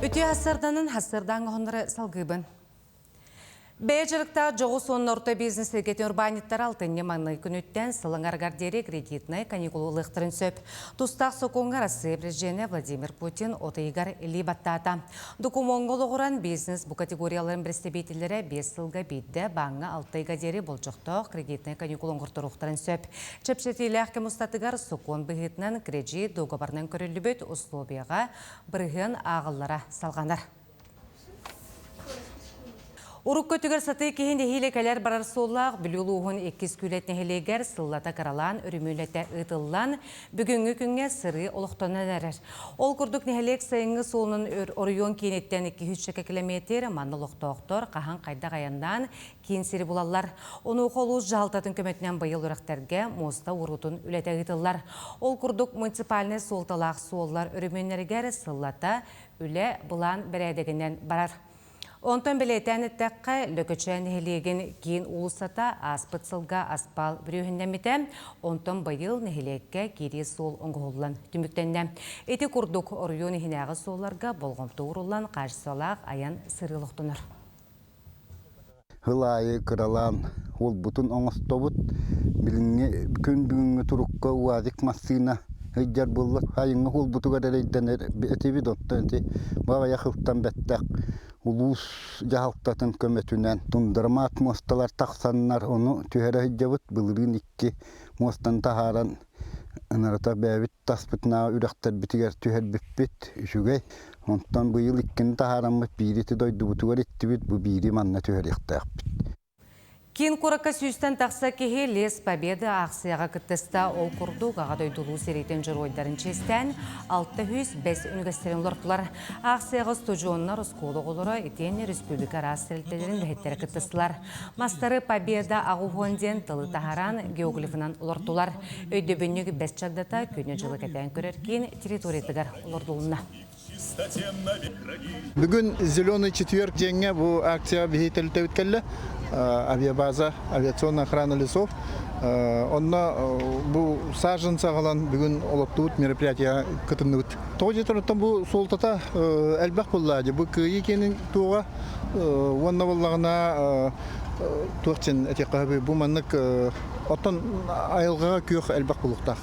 Үтүө хассарданын хассардаан оһоннору салгыыбын. Бэйэ дьарыктаах дьоҕус уонна орто бизнес эйгэтин урбаанньыттара алтынньы маҥнай күнүттэн сыл аҥарыгар диэри кредитнай каникулу ылыахтарын сөп. Тустаах сокуоҥҥа Россия президенэ Владимир Путин от ыйыгар илии баттаата. Докумуоҥҥа олоҕуран бизнес бу категорияларын бэрэстэбиитэллэрэ 5 сылга биирдэ бааҥҥа 6 ыйга диэри болдьохтоох кредитнай каникул оҥорторуохтарын сөп. Чэпчэтиилээх кэм устатыгар сокуон быһыытынан кредит дуогабарынан көрүллүбүт условияҕа бырыһыан ааҕыллара салҕанар. Урукку өттүгэр сатыы киһи нэһиилэ кэлэр-барар суоллаах Бүлүү улууһун иккис Күүлэт нэһилиэгэр сыллата кыралаан өрөмүөлэтэ ыытыллан, бүгүҥҥү күҥҥэ сырыы олохтонон эрэр. Ол курдук нэһилиэк сайыҥҥы суолунан оройуон кииниттэн 200 километр манна олохтоохтор хаһан хайдах айаннаан киин сири булаллар. Онуоха улуус дьаһалтатын көмөтүнэн быйыл үрэхтэргэ муоста уруутун үлэтэ ыытыллар. Ол курдук муниципальнай суолталаах суоллар өрөмүөннэригэр сыллата Үлэ былаан бэрээдэгинэн барар. Онтон бэлиэтээн эттэххэ, Лөкөчөөн нэһилиэгин киин уулуссата ааспыт сылга аспаал бүрүөһүннэммитэ, онтон быйыл нэһилиэккэ киирии суол оҥоһуллан түмүктэннэ. Ити курдук, оройуон иһинээҕи суолларга болҕомто ууруллан хаачыстыбалаах айан сырыы олохтонор. Сыл аайы кыралаан уолбутун оҥостобут. Билиҥҥи күн бүгүҥҥү турукка УАЗик массыына сылдьар буолла. Сайыҥҥы уолбутугар эрэйдэнэр этибит, оттон ити баҕайах ылтан бэттэх улуус дьаһалтатын көмөтүнэн тундрамат муосталар тахсаннар ону түһэрэ сылдьабыт. Былырыын икки муостаны таһааран Ынарата бэйэбит таспытынааҕы үрэхтэрбитигэр түһэрбиппит үчүгэй. Онтон быйыл иккини таһаараммыт биири ити дойдубутугар иттибит, бу биири манна түһэриэхтээхпит. Киин куоракка сүүстэн тахса киһи Лес Победы аахсыйаҕа кыттыста. Ол курдук, Аҕа дойду Улуу сэриитин дьоруойдарын чиэстээн 605 үнүгэстэрин олортулар. Аахсыйаҕа устудьуоннар, оскуола оҕолоро итиэннэ республика араас тэрилтэлэрин үлэһиттэрэ кыттыстылар. Мастары Победа аҕуһуон диэн тылы таһааран геоглифынан олортулар. Өйдөбүнньүк бэс чагдата күнү-дьылы кэтээн көрөр киин территориятыгар олордулунна. Бүгүн «Зеленый четверг» диэҥҥэ бу акция биһи тэрилтэбит кэллэ. Авиабаза, авиационная охрана лесов. Онно бу саженца аҕалан бүгүн олохтуут мероприятия кытынныбыт. Тоҕо диэтэр оттон бу суолтата элбэх буолла дии. Бу кыайыы киэнин туоҕа Уонна буоллаҕына туох диэн этиэххэ сөбүй бу маннык оттон айылҕаҕа күөх элбэх булуктаах.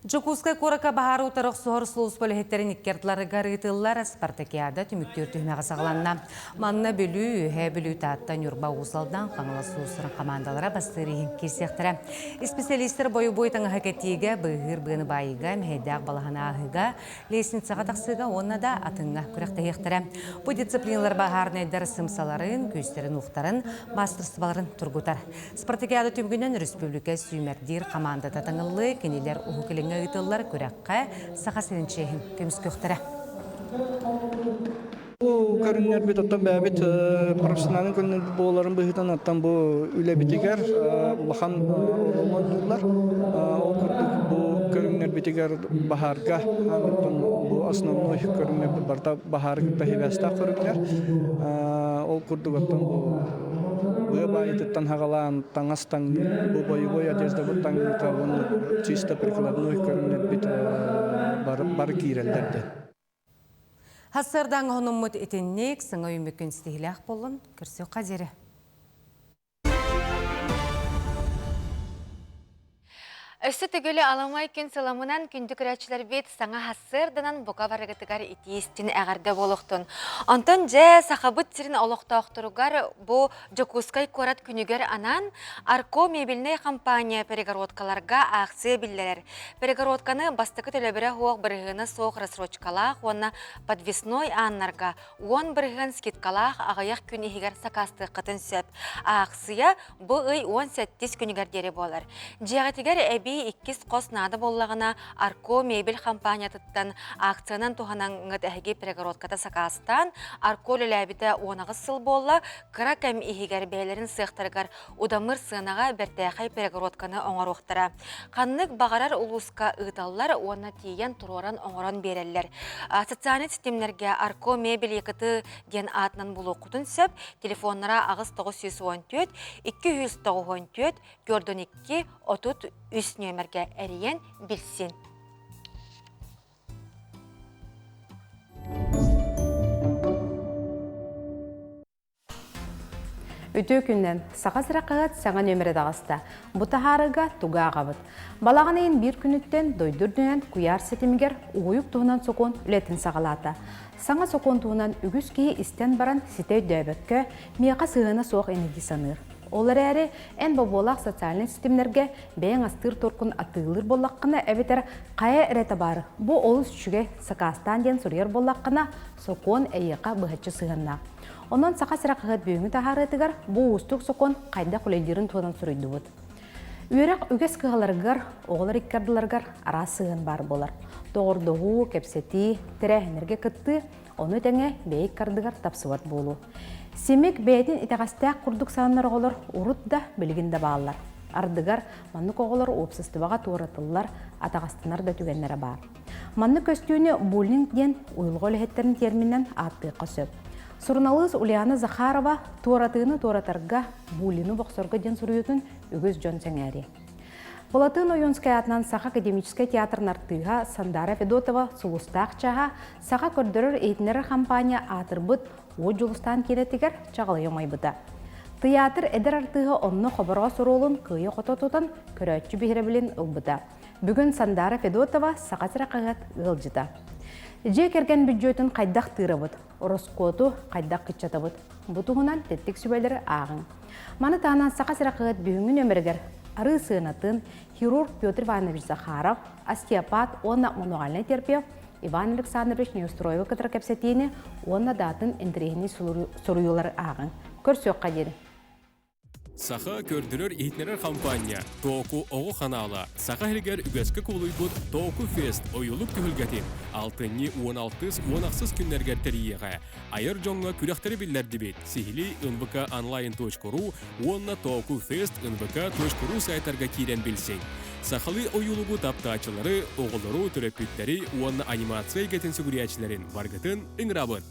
Дьокуускай куоракка баһаары утары охсуһар сулууспа үлэһиттэрин икки ардыларыгар ыытыллар спартакиада түмүктүүр түһүмэҕэ саҕаланна. Манна Бүлүү, Үөһээ Бүлүү, Таатта, Ньурба, Уус Алдан, Хаҥалас улуустарын хамаандалара бастыыр иһин киирсиэхтэрэ. Исписэлиистэр бойобуой таҥаһы кэтиигэ, быыһыыр быаны баайыыга, мэһэйдээх балаһаны ааһыыга, лестницаҕа тахсыыга уонна да атыҥҥа күрэхтэһиэхтэрэ. Бу дисциплиналар баһаарынайдар сымсаларын, күүстэрин-уохтарын, маастарыстыбаларын тургутар. Спартакиада түмүгүнэн өрөспүүбүлүкэ сүүмэрдиир хамаандата таҥыллыы, кинилэр Уһук Илиҥҥэ ыытыллар күрэххэ Саха сирин чиэһин көмүскүөхтэрэ. көрүҥнэрбит оттон бэйэбит профессиональнай көрүҥнэрбит буоларын быһыытынан оттон бу үлэбитигэр улахан оруолу оонньууллар. Ол курдук бу көрүҥнэрбитигэр баһаарга оттон бу основной көрүҥнэрбит барыта баһаары кытта сибээстээх көрүҥнэр. Ол курдук оттон бу быа баайытыттан хаҕалаан таҥас таҥныы, бу боевой одеждабыт таҥныыта уонна чисто прикладной көрүҥнэрбит бары, бары киирэллэр диэн. Хассыардаҥ оһонуммут итинник саҥа үүммүккүн ситиһилээх буоллун, көрсүөххэ диэри. Өссө төгүл аламай күн сыламынан күндү көрөөччүлэрбит саҥа хассыарданан бука барыгытыгар итии-истин эҕэрдэ буолуохтун. Онтон дьэ Сахабыт сирин олохтоохторугар бу Дьокуускай куорат күнүгэр анаан Арко мебельнэй компания перегородкаларга аахсыйа биллэрэр. Перегородканы бастакы төлөбүрэ суох бырыһыана суох рассрочкалаах уонна подвесной ааннарга 10% скидкалаах аҕыйах күн иһигэр сакаастыаххытын сөп. Аахсыйа бу ый 17 күнүгэр диэри буолар. Дьиэҕитигэр эбии иккис хос наада буоллаҕына, Арко мебель компаниятыттан акциянан туһанаҥҥыт эһиги перегородката сакаастаан, Арко үлэлээбитэ 18 сыл буолла, кыра кэм иһигэр бэйэлэрин сыахтарыгар удамыр сыанаҕа бэртээхэй перегородканы оҥоруохтара. Ханнык баҕарар улууска ыыталлар уонна тиийэн туруоран оҥорон биэрэллэр. Социальнай ситимнэргэ Арко мебель ЯКТ диэн аатынан булуоххутун сөп. Телефоннара 8914 294 412 33 нүөмэргэ эрийэн билсин. Үтүө күннэн! Саха сирэ хаһыат саҥа нүөмэрэ таҕыста. Бу таһаарыыга тугу ааҕабыт? Балаҕан ыйын биир күнүттэн дойду үрдүнэн куйаар ситимигэр угуйук туһунан сокуон үлэтин саҕалаата. Саҥа сокуон туһунан үгүс киһи истэн баран ситэ өйдөөбөккө, миэхэ сыһыана суох ини дии саныыр. Ол эрээри, эн бобуолаах социальнай ситимнэргэ бэйэҥ астыыр торкун атыылыыр буоллаххына эбэтэр хайа эрэ табаары бу олус үчүгэй сакаастаан диэн суруйар буоллаххына, сокуон эйиэхэ быһаччы сыһыаннаах. Онон Саха сирэ хаһыат бүгүҥҥү таһаарыытыгар бу уустук сокуон хайдах үлэлиирин туһунан суруйдубут. Үөрэх үгэс кыһаларыгар, оҕолор икки ардыларыгар араас сыһыан баар буолар. Доҕордоһуу, кэпсэтии, тэрээһиннэргэ кыттыы, ону тэҥэ бэйэ икки ардыгар тапсыбат буолуу. Симик бэйэтин итэҕэстээх курдук сананар оҕолор урут да, билигин да бааллар. Ардыгар маннык оҕолор уопсастыбаҕа туоратыллар, атаҕастанар да түгэннэрэ баар. Маннык көстүүнү буллинг диэн уйулҕа үлэһиттэрин термининэн ааттыахха сөп. Суруналыыс Ульяна Захарова туоратыыны туоратарга, буллины бохсорго диэн суруйуутун үгүс дьон сэҥээриэ. Былатыан Ойуунскай аатынан Саха академическай театрын артыыһа Сандара Федотова Сулустаах чаһа саха көрдөрөр-иһитиннэрэр хампаанньа аатырбыт Уот Дьулустаан киинэтигэр чаҕылыйа умайбыта. Тыйаатыр эдэр артыыһа онно хобороос оруолун кыайа-хото тутан көрөөччү биһирэбилин ылбыта. Бүгүн Сандара Федотова Саха сирэ хаһыат ыалдьыта. Дьиэ кэргэн бүддьүөтүн хайдах тыырабыт, ороскуоту хайдах кыччатабыт? Бу туһунан тэттик сүбэлэри ааҕыҥ. Маны таһынан Саха сирэ хаһыат бүгүҥҥү нүөмэригэр арыы сыанатын хирург Петр Иванович Захаров, остеопат уонна мануальнай терапевт Иван Александрович Неустроевы кытары кэпсэтиини уонна даатын интэриэһинэй суруйуулары ааҕыҥ. Көрсүөххэ диэри. Саха көрдөрөр-иһитиннэрэр хампаанньа Тооку оҕо ханаала Саха сиригэр үгэскэ кубулуйбут Тооку Фест ойуулук түһүлгэтин алтынньы уон алтыс уон ахсыс күннэргэр тэрийиэҕэ. Айар дьоҥҥо күрэхтэри биллэрдибит. Сиһилии нвк онлайн.ру уонна Тооку Фест нвк.ру сайтарга киирэн билсиҥ. Сахалыы ойуулугу таптааччылары, оҕолору, төрөппүттэри уонна анимация эйгэтин сүгүрүйээччилэрин барыгытын ыҥырабыт!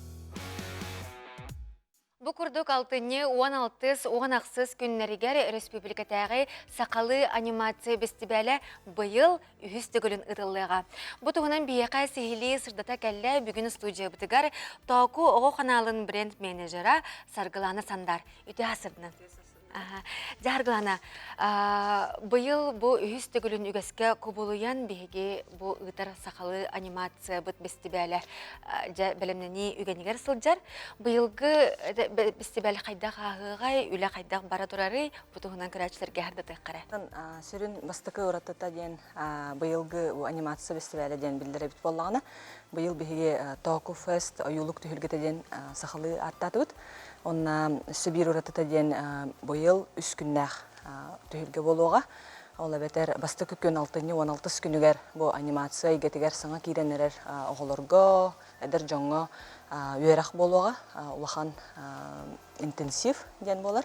Бу курдук алтынньы 16-ыс 16 күннэригэр өрөспүүбүлүкэтээҕи сахалыы анимация бэстибээлэ быйыл үһүс төгүлүн ыытыллыаҕа. Бу туһунан биһиэхэ сиһилии сырдата кэллэ бүгүн студиябытыгар Тооку оҕо ханаалын бренд-менеджера Саргылана Сандар. Үтүө сырдынан. Дьааргылана, быйыл бу үһүс төгүлүн үгэскэ кубулуйан биһиги бу ыытар сахалыы анимациябыт бэстибээлэ дьэ бэлэмнэнии үгэнигэр сылдьар. Быйылгы бэстибээл хайдах ааһыаҕай, үлэ хайдах бара турарый, бу туһунан көрөөччүлэргэ хардатыахха эрэ. Сүрүн бастакы уратыта диэн быйылгы анимация бэстибээлэ диэн биллэр эбит буоллаҕына, быйыл биһиги Тооку Фест ойуулук түһүлгэтэ диэн сахалыы ааттаатыбыт. Онно өссө биир уратыта диэн быйыл үс күннээх түһүлгэ буолуоҕа. Ол эбэтэр бастакы күн алтынньы уон алтыс күнүгэр бу анимация эйгэтигэр саҥа киирэн эрэр оҕолорго, эдэр дьоҥҥо үөрэх буолуоҕа, улахан интенсив диэн буолар.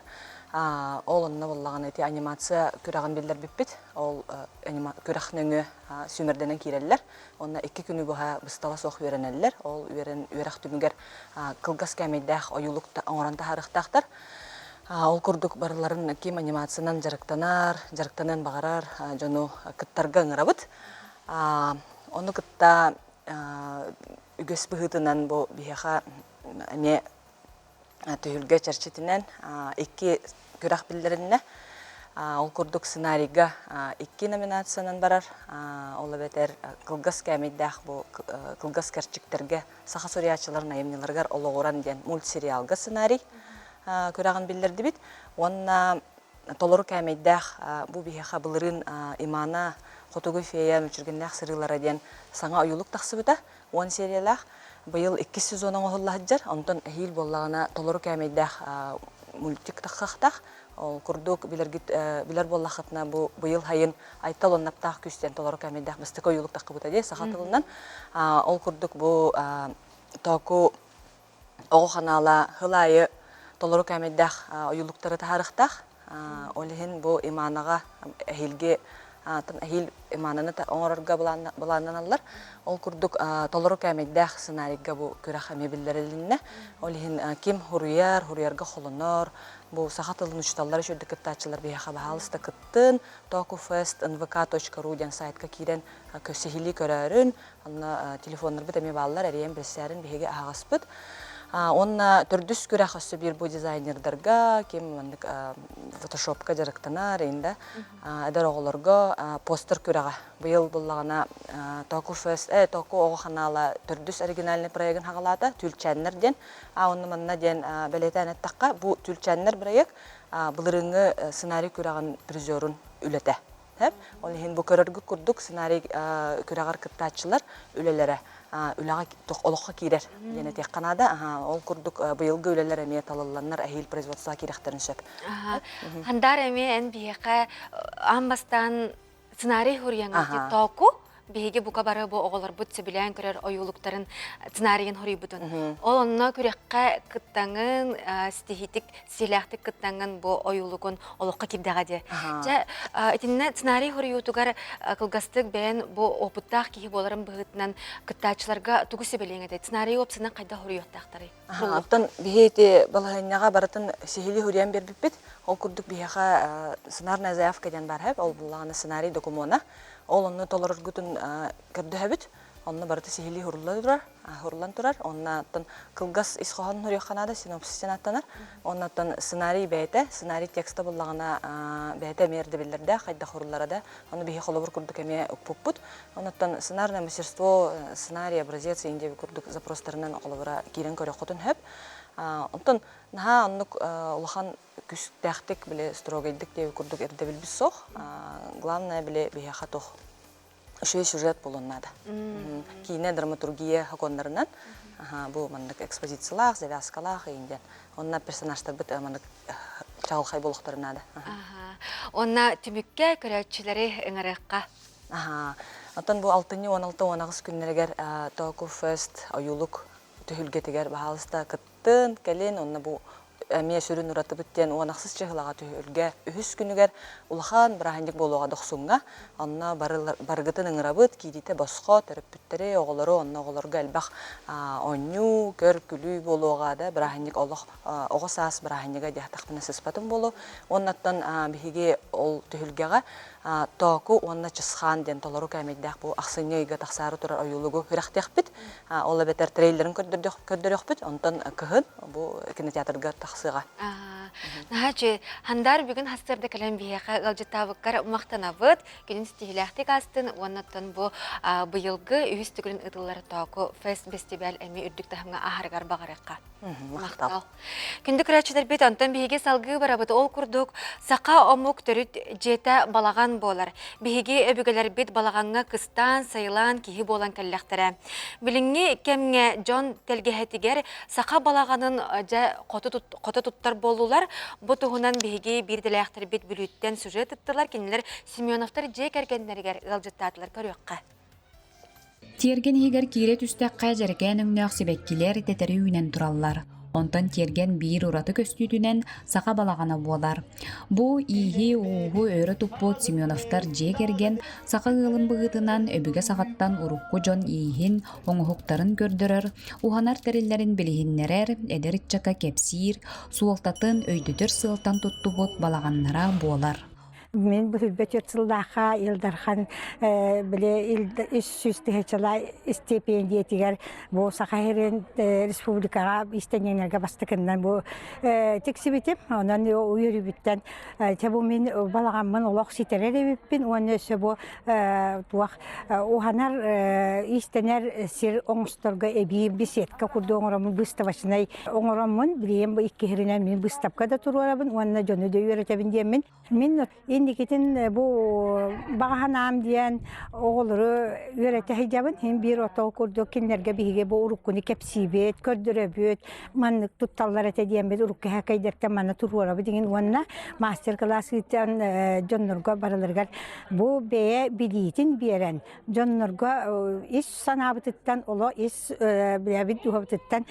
Ол онно буоллаҕына ити анимация күрэҕин биллэрбиппит. Ол күрэх нөҥүө сүүмэрдэнэн киирэллэр. Уонна икки күнү быһа быстала суох үөрэнэллэр. Ол үөрэн үөрэх түмүгэр кылгас кээмэйдээх ойуулук оҥорон таһаарыахтаахтар. Ол курдук барыларын ким анимациянан дьарыктанар, дьарыктаныан баҕарар дьону кыттарга ыҥырабыт. Ону кытта үгэс быһыытынан бу биһиэхэ эмиэ түһүлгэ чэрчитинэн икки күрэх биллэриннэ. Ол курдук сценарийга икки номинациянан барар. Ол эбэтэр кылгас кээмэйдээх бу кылгас кэрчиктэргэ саха суруйааччыларын айымньыларыгар олоҕуран диэн мультсериалга сценарий күрэҕин биллэрдибит. Уонна толору кээмэйдээх бу биһиэхэ былырыын Имана Хотугу фея мүччүргэннээх сырыылара диэн саҥа ойуулук тахсыбыта. 10 сериялаах. Быйыл иккис сезон оҥоһулла сылдьар. Онтон эһиил буоллаҕына толору кээмэйдээх мультик тахсыахтаах. Ол курдук билэргит билэр буоллаххытына бу быйыл сайын Айтал оннаптаах күүс диэн толору кээмэйдээх бастакы ойуулук таххыбыта дии саха тылынан. Ол курдук бу Тооку оҕо ханаала сыл аайы толору кээмэйдээх ойуулуктары таһаарыахтаах. Ол иһин бу Иманаҕа эһиилги эһиил Имананы оҥорорго былааннаналлар. Ол курдук толору кээмэйдээх сценарийга бу күрэх эмиэ биллэрилиннэ. Ол иһин ким хуруйар, хуруйарга холонор, бу саха тылын учууталлара үчүгдүк кыттааччылар биһиэхэ баһаалыста кыттын, tokufest nvk.ru диэн сайтка киирэн сиһилии көрөөрүн, Онно телефоннарбыт эмиэ бааллар, эрийэн билсээрин биһиги аһаҕаспыт. Уонна төрдүс күрэх өссө биир бу дизайнердарга, ким маннык фотошопка дьарыктанар, инда эдэр оҕолорго постер күрэҕэ. Быйыл буллаҕына Току Фест, Току оҕо ханаала төрдүс оригинальный проегын хаҕалаата, Түлчээннэр диэн. А онно манна диэн бэлиэтээн эттэххэ, бу Түлчээннэр проект былырыыҥҥы сценарий күрэҕин призерун үлэтэ. Ол иһин бу көрөргүт курдук сценарий күрэҕэр кыттааччылар үлэлэрэ үлэҕэ олоххо киирэр диэн этиэххэ наада. Ол курдук быйылгы үлэлэр эмиэ талылланнар эһиил производствоҕа киирэхтэрин сөп. Хандар эмиэ эн биһиэхэ аан бастаан сценарий хуруйаҥҥа тооку биһиги бука бары бу оҕолорбут сөбүлээн көрөр ойуулуктарын сценарийын хоруйбутун. Ол онно күрэххэ кыттаҥын, ситиһиитик, силээхтик кыттаҥын бу ойуулугун олоххо киирдэҕэ дии. Дьэ, итиннэ сценарий хоруйуутугар кылгастык бэйэн бу опыттаах киһи буоларын быһыытынан кыттааччыларга тугу сүбэлиэҥ этэй? Сценарийы уопсанан хайдах хоруйуохтаахтарый? Оттон биһи ити балаһыанньаҕа барытын сиһилии суруйан биэрбиппит. Ол курдук биһиэхэ сценарная заявка диэн баар ол буллаҕына сценарий докумуона. Ол онно толороргутун көрдөһөбүт. Онно барыта сиһилии хурулла турар, хуруллан турар. Онно оттон кылгас ис хоһоонун суруйуохха наада, синопсистен аттанар. Онно оттон сценарий бэйэтэ, сценарий текста буллаҕына бэйэтэ эмиэ ирдэбиллэрдээх, хайдах хуруллара да. Ону биһи холобур курдук эмиэ укпуппут. Оннуттан сценарное мастерство, сценарий, образец индия курдук запростарынан холобура киирэн көрүөххүтүн сөп. Онтон наһаа оннук улахан күстээхтик били строгайдык диэби курдук ирдэбилбит суох. Главное били биһиэхэ туох үчүгэй сюжет буолуон наада. Киинэ драматургия хоконнарынан бу маннык экспозициялаах, завязкалаах иин диэн. Онно персонажтарбыт маннык чаҕылхай буолуохтарын наада. Онно түмүккэ көрөөччүлэри ыҥырыахха. Оттон бу алтынньы 16-18 күннэригэр Току Фест ойуулук түһүлгэтигэр баһаалыста кыттын, кэлин, онно бу эмиэ сүрүн уратыбыт диэн 16 чыһылаҕа түһүлгэ үһүс күнүгэр улахан бырааһынньык буолуоҕа Дохсуҥҥа. Онно барыгытын ыҥырабыт, киириитэ босхо, төрөппүттэри, оҕолору, онно оҕолорго элбэх оонньуу, көр-күлүү буолуоҕа да, бырааһынньык олох оҕо саас бырааһынньыга диэхтэхпинэ сыспатым буолуо. Уоннаттан биһиги ол түһүлгэҕэ Тооку уонна Чысхаан диэн толору кээмэйдээх бу ахсынньы ыйга тахсаары турар ойуулугу күрэхтиэхпит. Ол эбэтэр трейлерин көрдөрүөхпүт, онтон кыһын бу кинотеатрга тахсыаҕа. Наһаа үчүгэй. Хандар бүгүн хастыарда кэлэн биһиэхэ ыалдьыттаабыккар махтанабыт. Күнүн ситиһиилээхтик аастын уонна оттон бу быйылгы үһүс төгүлүн ыытыллар Тооку фест фестиваль эмиэ үрдүк таһымҥа ааһарыгар баҕарыахха. Махтал. Күндү көрөөччүлэрбит, онтон биһиги салгыы барабыт. Ол курдук, саха омук төрүт дьиэтэ балаҕан буолар. Биһиги өбүгэлэрбит балаҕаҥҥа кыстаан, сайылаан киһи буолан кэллэхтэрэ. Билиҥҥи кэмҥэ дьон тэлгэһэтигэр саха балаҕанын дьэ хото туттар буоллулар. Бу туһунан биһиги биир идэлээхтэрбит Бүлүүттэн сюжет ыттылар. Кинилэр Семеновтар дьиэ кэргэннэригэр ыалдьыттаатылар. Көрүөххэ. Тиэргэн иһигэр киирэ түстэххэ дьэрэкээн өҥнөөх сибэккилэр тэтэри үүнэн тураллар. Онтон тиэргэн биир ураты көстүүтүнэн саха балаҕана буолар. Бу ииһи-ууһу өрө туппут Семеновтар дьиэ кэргэн саха ыалын быһыытынан өбүгэ саҕаттан урукку дьон ииһин, оҥоһуктарын көрдөрөр, уһанар тэриллэрин билиһиннэрэр, эдэр ыччакка кэпсиир, суолтатын өйдөтөр сыалтан туттубут балаҕаннара буолар. Мин бу сүүрбэ түөрт сыллаахха Ил Дархан били үс тыһыынчалаах истипиэндийэтигэр бу Саха сирин республикаҕа иистэнньэҥнэргэ бастакыннан бу тиксибитим. Онон үөрүүбүттэн чэ бу мин балаҕаммын олох ситэрэр эбиппин уонна өссө бу туох уһанар иистэнэр сир оҥосторго эбии беседка курдук оҥороммун выставочнай оҥороммун билигин бу иккиһиринэн мин быыстапка да туруорабын уонна дьону да үөрэтэбин диэммин Мин инникитин бу баҕа санаам диэн оҕолору үөрэтэ сылдьабын. Син биир отол курдук кинилэргэ биһиги бу уруккуну кэпсиибит, көрдөрөбүт, маннык тутталлар этэ диэммит урукку эһэкэйдэртэн манна туруорабыт иҥин уонна мастер-класс ыытан дьоннорго барыларыгар бу бэйэ билиитин биэрэн дьоннорго ис санаабытыттан оло ис билэбит дууһабытыттан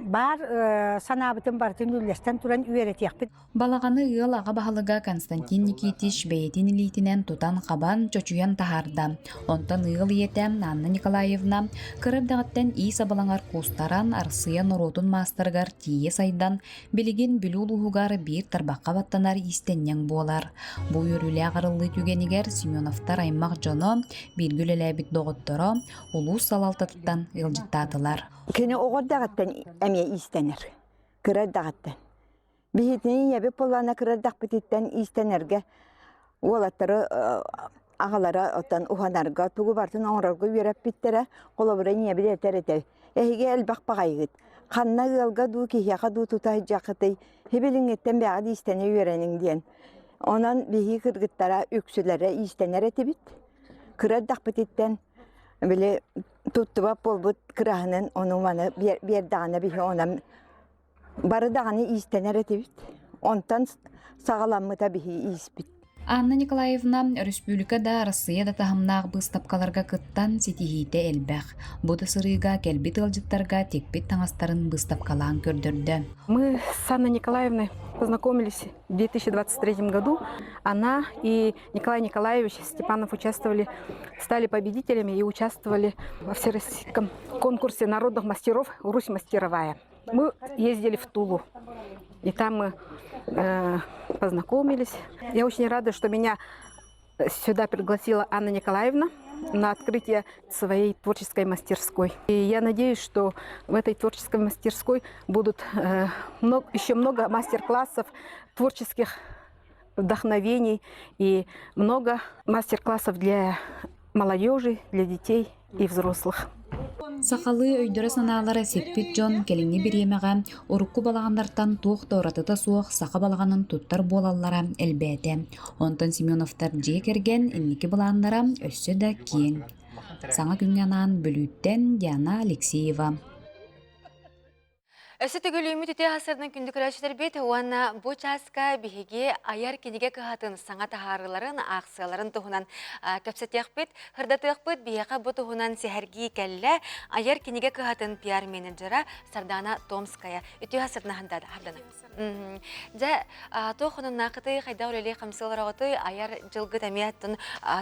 баар санаабытын барытын үллэстэн туран үөрэтиэхпит. Балаҕаны ыал аҕа баһылыга Константин Никитич бэйэтин илиитинэн тутан-хабан, чочуйан таһаарда. Онтон ыал ийэтэ Анна Николаевна кыра эрдэҕиттэн иис абылаҥар куустаран, Арассыыйа норуотун маастарыгар тиийэ сайдан, билигин Бүлүү улууһугар биир тарбахха баттанар иистэнньэҥ буолар. Бу үөрүүлээх арыллыы түгэнигэр Семеновтар аймах дьоно, бииргэ үлэлээбит доҕотторо улуус салалтатыттан ыалдьыттаатылар. Кини оҕо эрдэҕиттэн эмиэ иистэнэр. Кыра эрдэҕиттэн. Биһитини ийэбит буоллаҕына кыра эрдэхпититтэн иистэнэргэ уолаттары аҕалара оттон уһанарга тугу барытын оҥорорго үөрэппиттэрэ. Холобура ийэбит этэр этэ эһиги элбэх баҕайыгыт ханна ыалга дуу киһиэхэ дуу тута сылдьаххытый һибилиҥҥиттэн бэйэҕит иистэнэ үөрэниҥ диэн. Онон биһиги кыргыттара үксүлэрэ иистэнэр этибит. Кыра эрдэхпититтэн били туттубат буолбут кыраһынын ону-маны биэрдэҕинэ биһи онон Бары даҕаны иистэнэр этибит. Онтон саҕаламмыта биһи ииспит. Анна Николаевна өрөспүүбүлүкэ да, Арассыыйа да таһымнаах быыстапкаларга кыттан ситиһиитэ элбэх. Бу да сырыыга кэлбит ыалдьыттарга тикпит таҥастарын быыстапкалаан көрдөрдө. Мы с Анной Николаевной познакомились в 2023 году. Она и Николай Николаевич Степанов участвовали, стали победителями и участвовали во всероссийском конкурсе народных мастеров «Русь мастеровая». Мы ездили в Тулу, и там мы э, познакомились. Я очень рада, что меня сюда пригласила Анна Николаевна на открытие своей творческой мастерской. И я надеюсь, что в этой творческой мастерской будут э, много, еще много мастер-классов творческих вдохновений и много мастер-классов для молодежи, для детей и взрослых. Сахалыы өйдөрө-санаалара сиппит дьон кэлиҥҥи бириэмэҕэ урукку балаҕаннартан туох да уратыта суох саха балаҕанын туттар буолаллара элбээтэ. Онтон Семеновтар дьиэ кэргэн инники былааннара өссө да киэҥ. Саҥа күҥҥэ анаан Бүлүүттэн Диана Алексеева. Өссө төгүлүүммүт үтүө сарсыардан күндү көрөөччүлэрбит уонна бу чааска биһиги айар кинигэ кыһатын саҥа таһаарыыларын, аахсыйаларын туһунан кэпсэтиэхпит, сырдатыахпыт. Биһиэхэ бу туһунан сэһэргии кэллэ айар кинигэ кыһатын пиар-менеджера Сардана Томская. Үтүө сарсыардан хардана. Дьэ, туох хонуннаахытый, хайдах үлэлии хамсыы олороҕутуй, айар дьылгыт эмиэ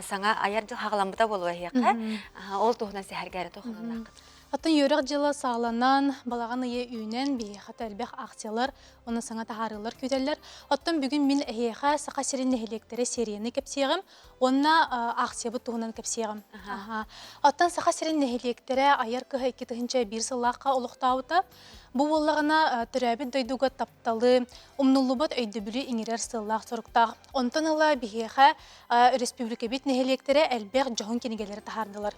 саҥа айар дьыл хаҕаламмыта буолуо эһиэхэ. Ол туһунан сэһэргээри туох хонуннааххыт? Оттон үөрэх дьыла саҕаланан, балаҕан ыйа үүнэн, биһиэхэ элбэх акциялар уонна саҥа таһаарыылар күүтэллэр. Оттон бүгүн мин эһиэхэ Саха сирин нэһилиэктэрэ серияны кэпсиэҕим уонна акциябыт туһунан кэпсиэҕим. Оттон Саха сирин нэһилиэктэрэ айар кыһа 2001 сыллаахха олохтообута. Бу буоллаҕына төрөөбүт дойдуга тапталы, умнуллубат өйдөбүлү иҥэрэр сыаллаах-соруктаах. Онтон ыла биһиэхэ өрөспүүбүлүкэбит нэһилиэктэрэ элбэх дьоһун кинигэлэри таһаардылар.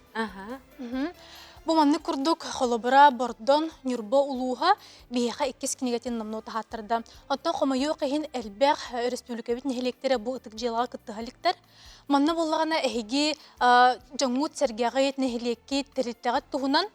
Бу маннык курдук холобура Бордон, Ньурба улууһа биһиэхэ иккис кинигэтин номнуо таһааттарда. Оттон хомойуох иһин элбэх өрөспүүбүлүкэбит нэһилиэктэрэ бу ытык дьыалаҕа кыттыһа иликтэр. Манна буоллаҕына эһиги дьоҥҥут-сэргэҕит, нэһилиэккит, тэрилтэҕит туһунан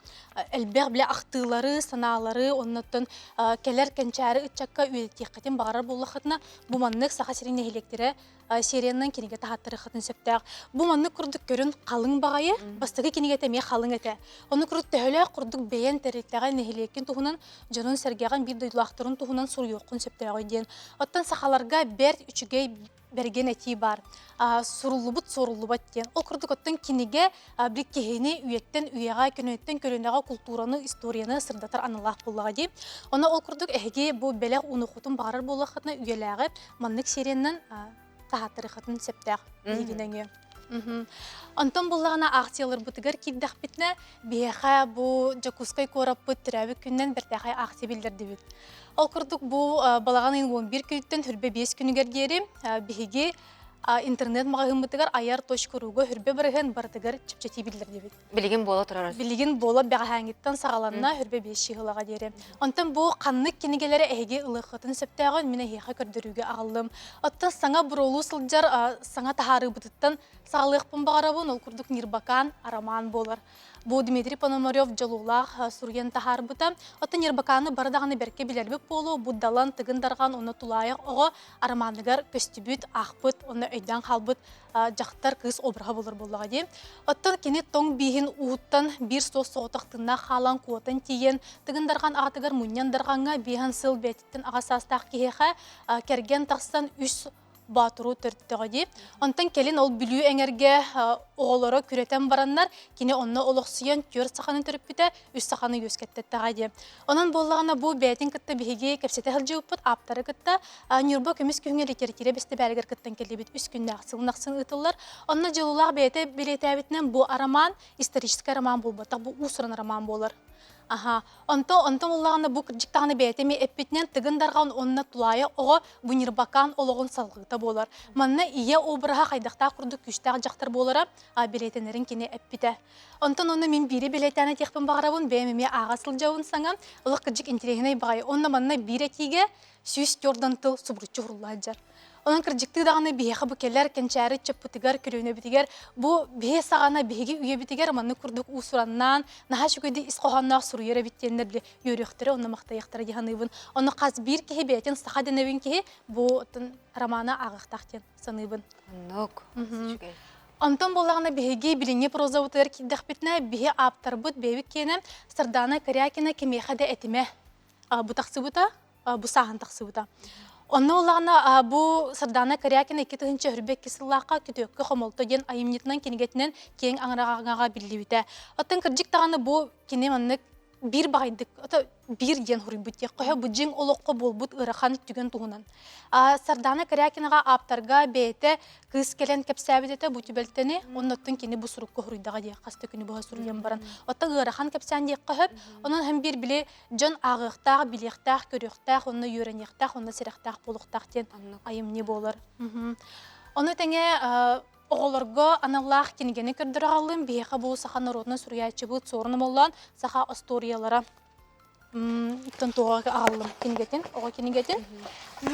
элбэх бile ахтыылары, санаалары, оннуттан кэлэр кэнчээри ыччакка үөрэтиэххитин баҕарар буоллаххытына, бу маннык Саха сирин нэһилиэктэрэ сериянан кинигэ таһааттарыаххытын сөптөөх. Бу маннык курдук көрүн халыҥ баҕайы, бастакы кинигэтэ эмиэ халыҥ этэ. Ону курдук төһөлөөх курдук бэйэн тэрилтэҕэ нэһилиэккин туһунан, дьонун сэргэҕин биир дойдулаахтарын туһунан суруйуоххун сөптөөҕүй диэн. Оттон сахаларга бэрт үчүгэй бэргэн этии баар. Суруллубут суоруллубат диэн. Ол курдук оттон кинигэ бир киһини үйэттэн үйэҕэ, көнөттөн көлүөнэҕэ култуураны, историяны сырдатар аналлаах буоллаҕа дии. Онно ол курдук эһиги бу бэлэх унухутун баҕарар буоллаххытына үйэлээҕи маннык сериянан таһааттарыаххытын сөптөөх биһигинэҥи. Онтон буллаҕына акцияларбытыгар киирдэхпитинэ, биһиэхэ бу Дьокуускай куораппыт төрөөбүт күнүнэн бэртээхэй акция биллэрдибит. Ол курдук бу балаҕан ыйын 11 күнүттэн хүрбэ 5 күнүгэр диэри биһиги интернет маҕаһыыммытыгар айар точка.руга хүрбэ бырыһыан барытыгар чэпчэтии биллэрдибит. Билигин буола турар. Билигин буола бэҕэһээҥҥиттэн саҕаланна хүрбэ биэс чыһылаҕа диэри. Онтон бу ханнык кинигэлэри эһиги ылыаххытын сөптөөҕүн мин эһиэхэ көрдөрүүгэ аҕаллым. Оттон саҥа буруолуу сылдьар саҥа таһаарыыбытыттан саҕалыахпын баҕарабын. Ол курдук Ньырбакаан арамаан буолар. Бу Дмитрий Пономарев дьолуулаах суруйан таһаарбыта. Оттон Ньырбакааны бары даҕаны бэркэ билэрбит буолуо. Бу Далан, Тыгын Дархан уонна Тулаайах оҕо арамааныгар көстүбүт, аахпыт уонна өйдөөн хаалбыт дьахтар кыыс обраһа буолар буоллаҕа дии. Оттон кини тоҥ бииһин ууттан биир суос соҕотох тыыннаах хаалан куотан тиийэн Тыгын Дархан аҕатыгар мунньан Дархаҥҥа биэһэн сыл бэйэтиттэн аҕа саастаах киһиэхэ кэргэн тахсан үс боотуру төрттөҕө дии. Онтон кэлин ол Бүлүү эҥэргэ оҕолоро күрэтэн бараннар, кини онно олохсуйан түөрт саханы төрөппүтэ, үс саханы үөскэттэтэҕэ дии. Онон буоллаҕына бу бэйэтин кытта биһиги кэпсэтэ сылдьыбыппыт, ааптары кытта Ньурба көмүс күһүҥҥэ литература бэстибээлигэр кыттан кэллибит. Үс күннээх сылын ахсын ыытыллар. Онно дьылылаах бэйэтэ бэлиэтээбитинэн бу арамаан историческай роман буолбатах, бу уус-уран роман буолар. Аха. Онто онтон буоллаҕына бу кырдьык даҕаны бэйэтэ эмиэ эппитинэн Тыгын Дархан уонна Тулаайа оҕо бу Ньырбакаан олоҕун салҕыыта буолар. Манна ийэ обраһа хайдахтаах курдук күүстээх дьахтар буолара бэлиэтэнэрин кини эппитэ. Онтон онно мин биири бэлиэтээн этиэхпин баҕарабын, бэйэм эмиэ ааҕа сылдьабын саҥа, олох кырдьык интэриэһинэй баҕайы. Онно манна биир этиигэ 104 тыл субуруччу уһурулла сылдьар. Онон кырдьыктыы даҕаны биһиэхэ бу кэлэр кэнчээри ыччаппытыгар, көлүөнэбитигэр бу биһи саҕана биһиги үйэбитигэр маннык курдук уус-ураннаан, наһаа үчүгэйдик ис хоһоонноох суруйар эбит диэннэр били үөрүөхтэрэ, онно махтайыахтара дии саныыбын. Онно хас биир киһи бэйэтин саха дэнэбин киһи бу романы ааҕыахтаах диэн саныыбын. Оннук, үчүгэй. Онтон буоллаҕына биһиги билиҥҥи прозабытыгар киирдэхпитинэ, биһи ааптарбыт бэйэбит киэнэ Сардаана Корякина кимиэхэ да этимэ бу тахсыбыта, бу сааһын тахсыбыта. Онно буоллаҕына бу Сардаана Корякина 2022 сыллаахха Күтүөккэ хомолто диэн айымньытынан кинигэтинэн киэҥ аҥараҕаҥаҕа биллибитэ. Оттон кырдьык даҕаны бу кини маннык биир баҕайдык биир диэн суруйбут диэххэ бу дьиҥ олоххо буолбут ыарахан түгэн туһунан. Сардаана Корякинаҕа ааптарга бэйэтэ кыыс кэлэн кэпсээбит этэ бу түбэлтэни, оннуттан кини бу сурукка суруйдаҕа диэх хас да күнү быһа суруйан баран. Оттон ыарахан кэпсээн диэххэ сөп. Онон һэн биир били дьон ааҕыахтаах, билиэхтээх, көрүөхтээх, онно үөрэниэхтээх, онно сэрэхтээх буолуохтаах диэн айымньы буолар. Ону тэҥэ оҕолорго аналлаах кинигэни көрдөрө аҕаллым. Биһиэхэ бу саха норуотунан суруйааччыбыт Суорун Омоллоон саха остуоруйалара туоҕа аҕаллым кинигэтин, оҕо кинигэтин.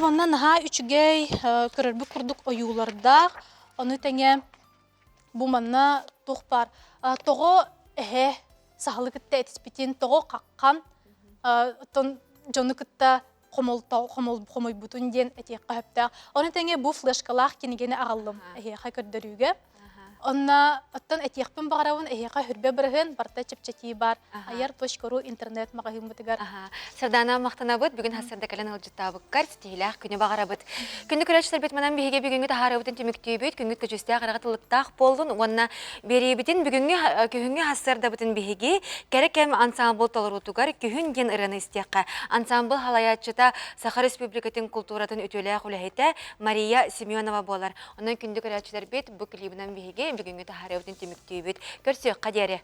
Уонна наһаа үчүгэй, көрөрбүт курдук ойуулардаах. Ону тэҥэ бу манна туох баар тоҕо эһэ саһылы кытта этиспитин, тоҕо хаххан, оттон дьону кытта хомолто хомойбутун диэн этиэххэ сөптөөх. Ону тэҥэ бу флешкалаах кинигэни аҕаллым эһиэхэ көрдөрүүгэ. Онно оттон этиэхпин баҕарабын эһиэхэ хүрбэ бырыһыан барыта чэпчэтии баар. Айар.ру интернет маҕаһыыммытыгар. Сардаана махтанабыт. Бүгүн хасырда кэлэн ыалдьыттаабыккар ситиһиилээх күнү баҕарабыт. Күндү көрөөччүлэрбит манан биһиги бүгүҥҥү таһаарыыбытын түмүктүүбүт. Күҥҥүт көдьүүстээх ыраҕа тылыктаах буоллун уонна биэриибитин бүгүҥҥү күһүҥҥү хасырдабытын биһиги Кэрэ кэм ансаамбыл толоруутугар Күһүн диэн ырыаны истиэххэ. Ансаамбыл салайааччыта Саха Республикатын култууратын үтүөлээх үлэһитэ Мария Семенова буолар. Онон күндү көрөөччүлэрбит бу клибынан биһиги бүгүҥҥү таһаарыыбытын түмүктүүбүт. Көрсүөххэ диэри.